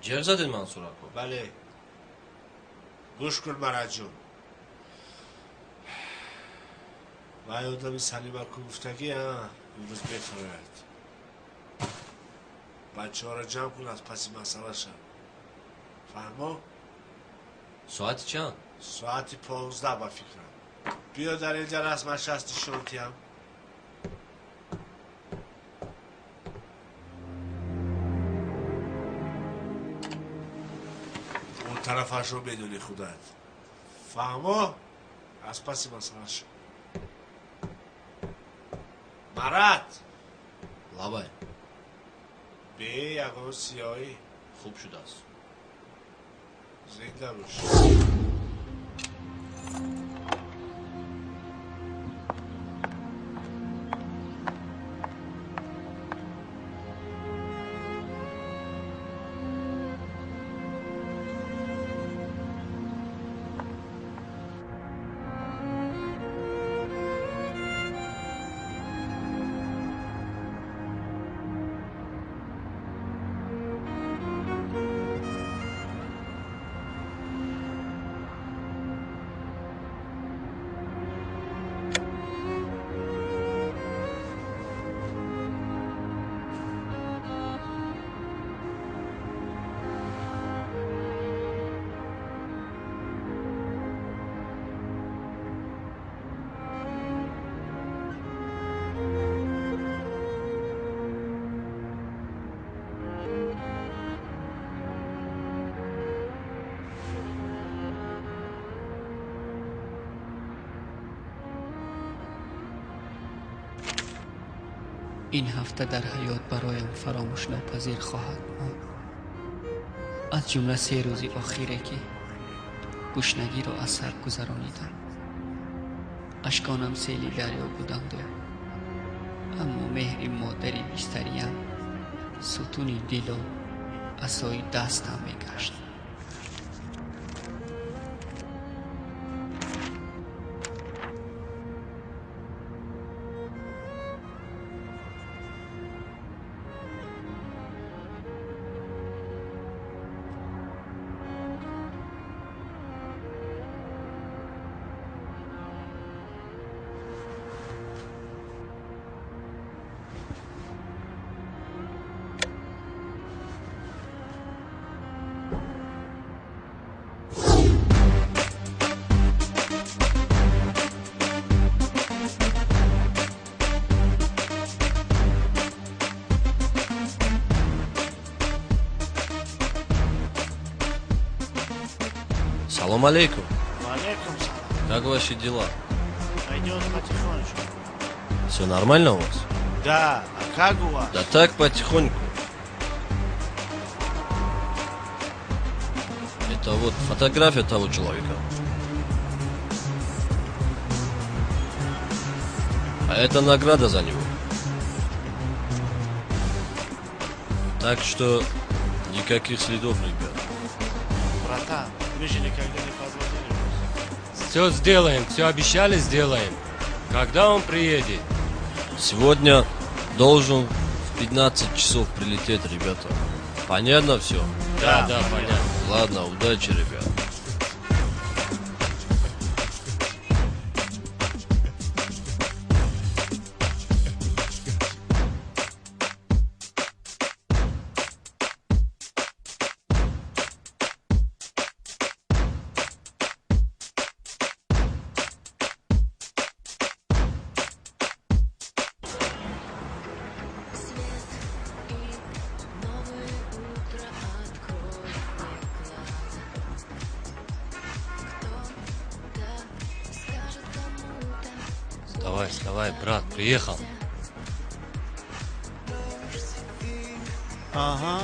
Ҷеғ задед, Мансур ако? Бале. Гӯш кун, Маратҷон. Вай одами Салимаку гуфтагӣ, имрӯз мефарояд. Бачаҳоро ҷамъ кун, аз паси масъала шав. Фаҳмо? Соати чанд? Соати 15 ба фикрам. Биё дар инҷа расмаш аст, нишон диҳам. Он тарафашро медонӣ худат. Фаҳмо? Аз паси масъала шав. Марат! Лабай. Бе ягон сиёҳӣ. Хуб шудааст. Зинда бош. Ин ҳафта дар ҳаёт бароям фаромӯшнопазир хоҳад монд. Аз ҷумла 3 рӯзи охире ки гушнагиро аз сар гузаронидам. Ашконам сели дарё буданду, аммо меҳри модари бистариям сутуни дилу асои дастам мегашт. Салам алейкум. Алейкум салам. Как ваши дела? Пойдет потихонечку. Все нормально у вас? Да, а как у вас? Да так, потихоньку. Это вот фотография того человека. А это награда за него. Так что никаких следов, ребят. Братан, мы же никогда не подводили вас. Все сделаем, все обещали, сделаем. Когда он приедет? Сегодня должен в 15 часов прилететь, ребята. Понятно все? Да, да, понятно. Ладно, удачи, ребят. Давай, давай, брат, приехал. Ага.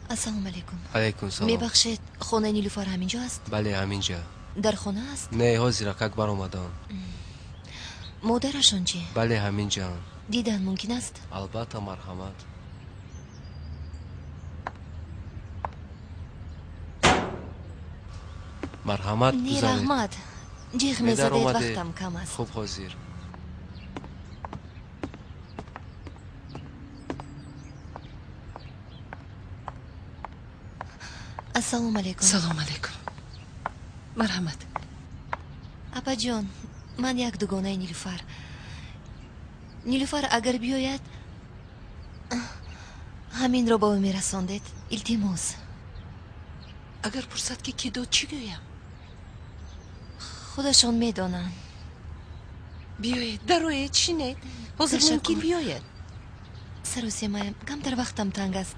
Ассалому алайкум. Алайкум салом. Мебахшед, хонаи Нилуфар ҳаминҷо аст? Бале, ҳаминҷа. Дар хона аст? Не, ҳозир акак баромадам. Модарашон чӣ? Бале, ҳаминҷаанд. Дидан мумкин аст? Албатта, марҳамат. Марҳамат, Не, гузаред. раҳмат. Ҷиғ мезадед, вақтам кам аст. Хуб, ҳозир. Ассалому алайкум. Салом алайкум. Марҳамат. Апаҷон, ман як дугонаи Нилуфар. Нилуфар агар биёяд, ҳаминро ба ӯ мерасондед. Илтимос. Агар пурсад ки кӣ дод, чӣ гӯям? Худашон медонанд. Биёед, дароед, шинед. Ҳозир мумкин биёяд. Саросемаям, камтар вақтам танг аст.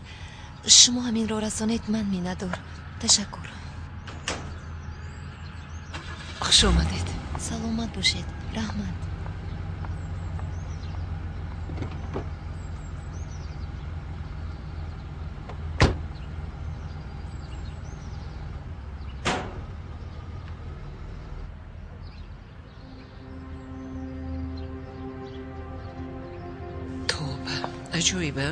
Шумо ҳаминро расонед, ман миннатдор. Ташаккур. Хуш омадед. Саломат бошед. Раҳмат. Тоба, аҷоиба.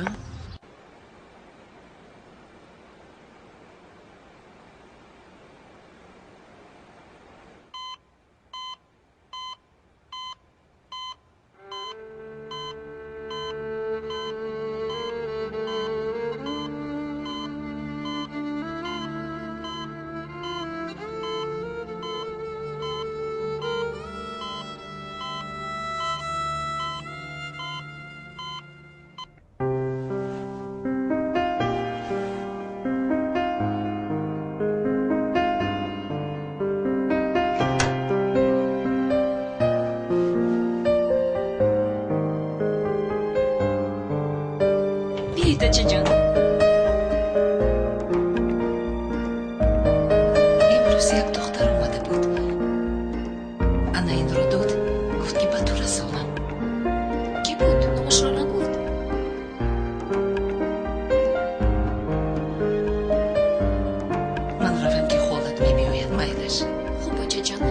Дидед, очаҷон? Имрӯз як духтар омада буд. Ана инро дод, гуфт ки ба ту расонам. Кӣ буд? Номашро нагуфт? Ман равам ки холат мебиёяд, майлаш. Хуб, очаҷон.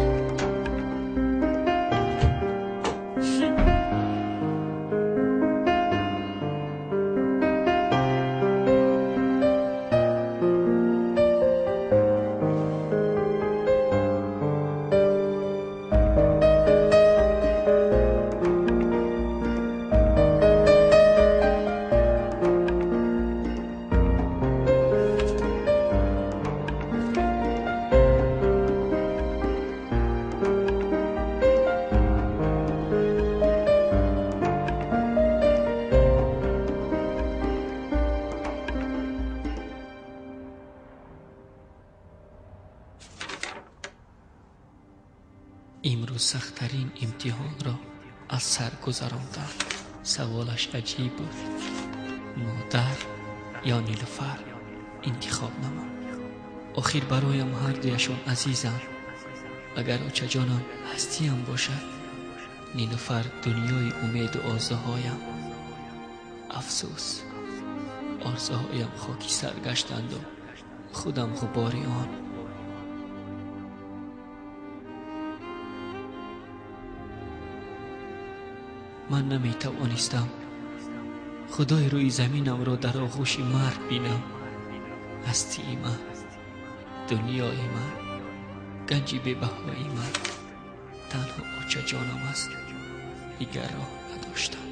Имрӯз сахттарин имтиҳонро аз сар гузарондам. Саволаш аҷиб буд. Модар ё Нилуфар интихоб намо. Охир бароям ҳардуяшон азизанд. Агар очаҷонам ҳастиям бошад, Нилуфар дунёи умеду орзуҳоям. Афсӯс, орзуҳоям хоки сар гаштанду худам ғубори он. Ман наметавонистам худои рӯи заминамро дар оғӯши марг бинам. Ҳастии ман, дунёи ман, ганҷи бебаҳои ман танҳо очаҷонам аст. Дигар роҳ надоштам.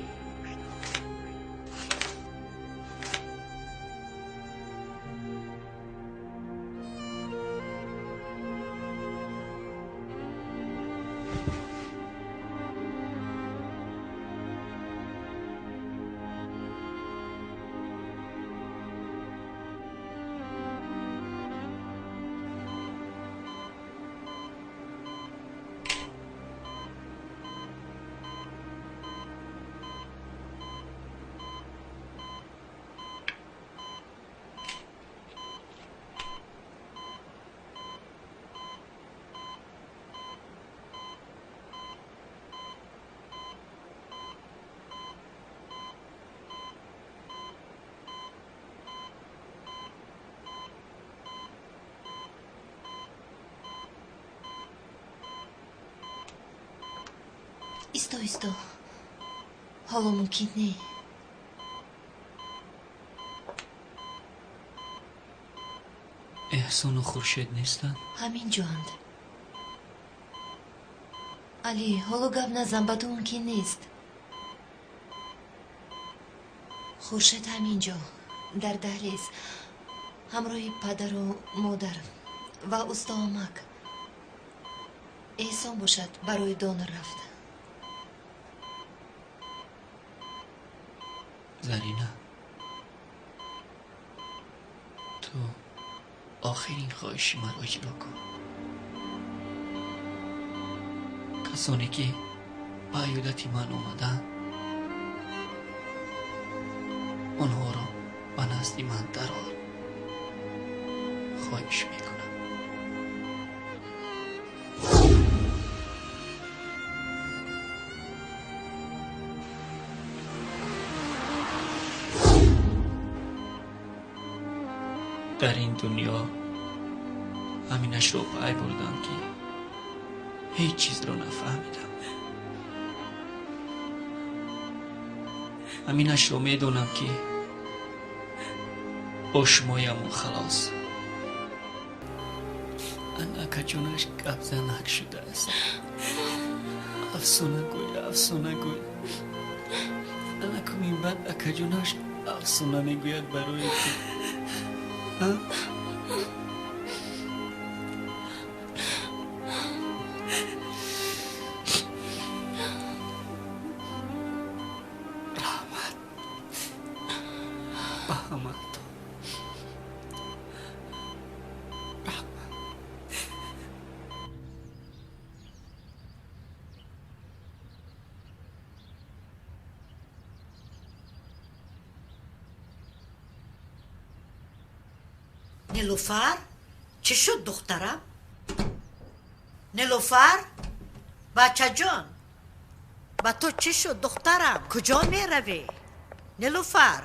Исто, исто. Ҳоло мумкин не. Эҳсону Хуршед нестанд? Ҳамин ҷоанд. Алӣ, ҳоло гап назан, ба ту мумкин нест. Хуршед ҳамин ҷо, дар даҳлез, ҳамроҳи падару модар ва устоамак. Эҳсон бошад, барои донор рафт. Зарина, ту охирин хоҳиши маро иҷро кун. Касоне ки ба аёдати ман омаданд, онҳоро ба назди ман дарор. Хоҳиш мекунам. Дар ин дунё ҳаминашро пай бурдам, ки ҳеҷ чизро нафаҳмидам. Ҳаминашро медонам, ки бо шумояму халос. Ана акаҷонаш гапзанак шудааст. Афсона гӯй, афсона гӯй. Анаку минбаъд акаҷонаш афсона мегӯяд барои ту. Раҳмат ба ҳаматон. Раҳмат. Нилуфар, чӣ шуд, духтарам? Нилуфар, бачаҷон, ба ту чӣ шуд, духтарам? Куҷо меравӣ, Нилуфар?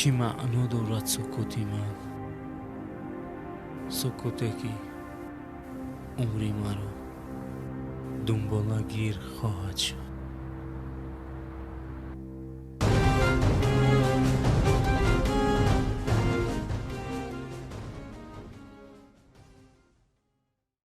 Чӣ маъно дорад сукути ман? Сукуте ки умри маро дунболагир хоҳад шуд.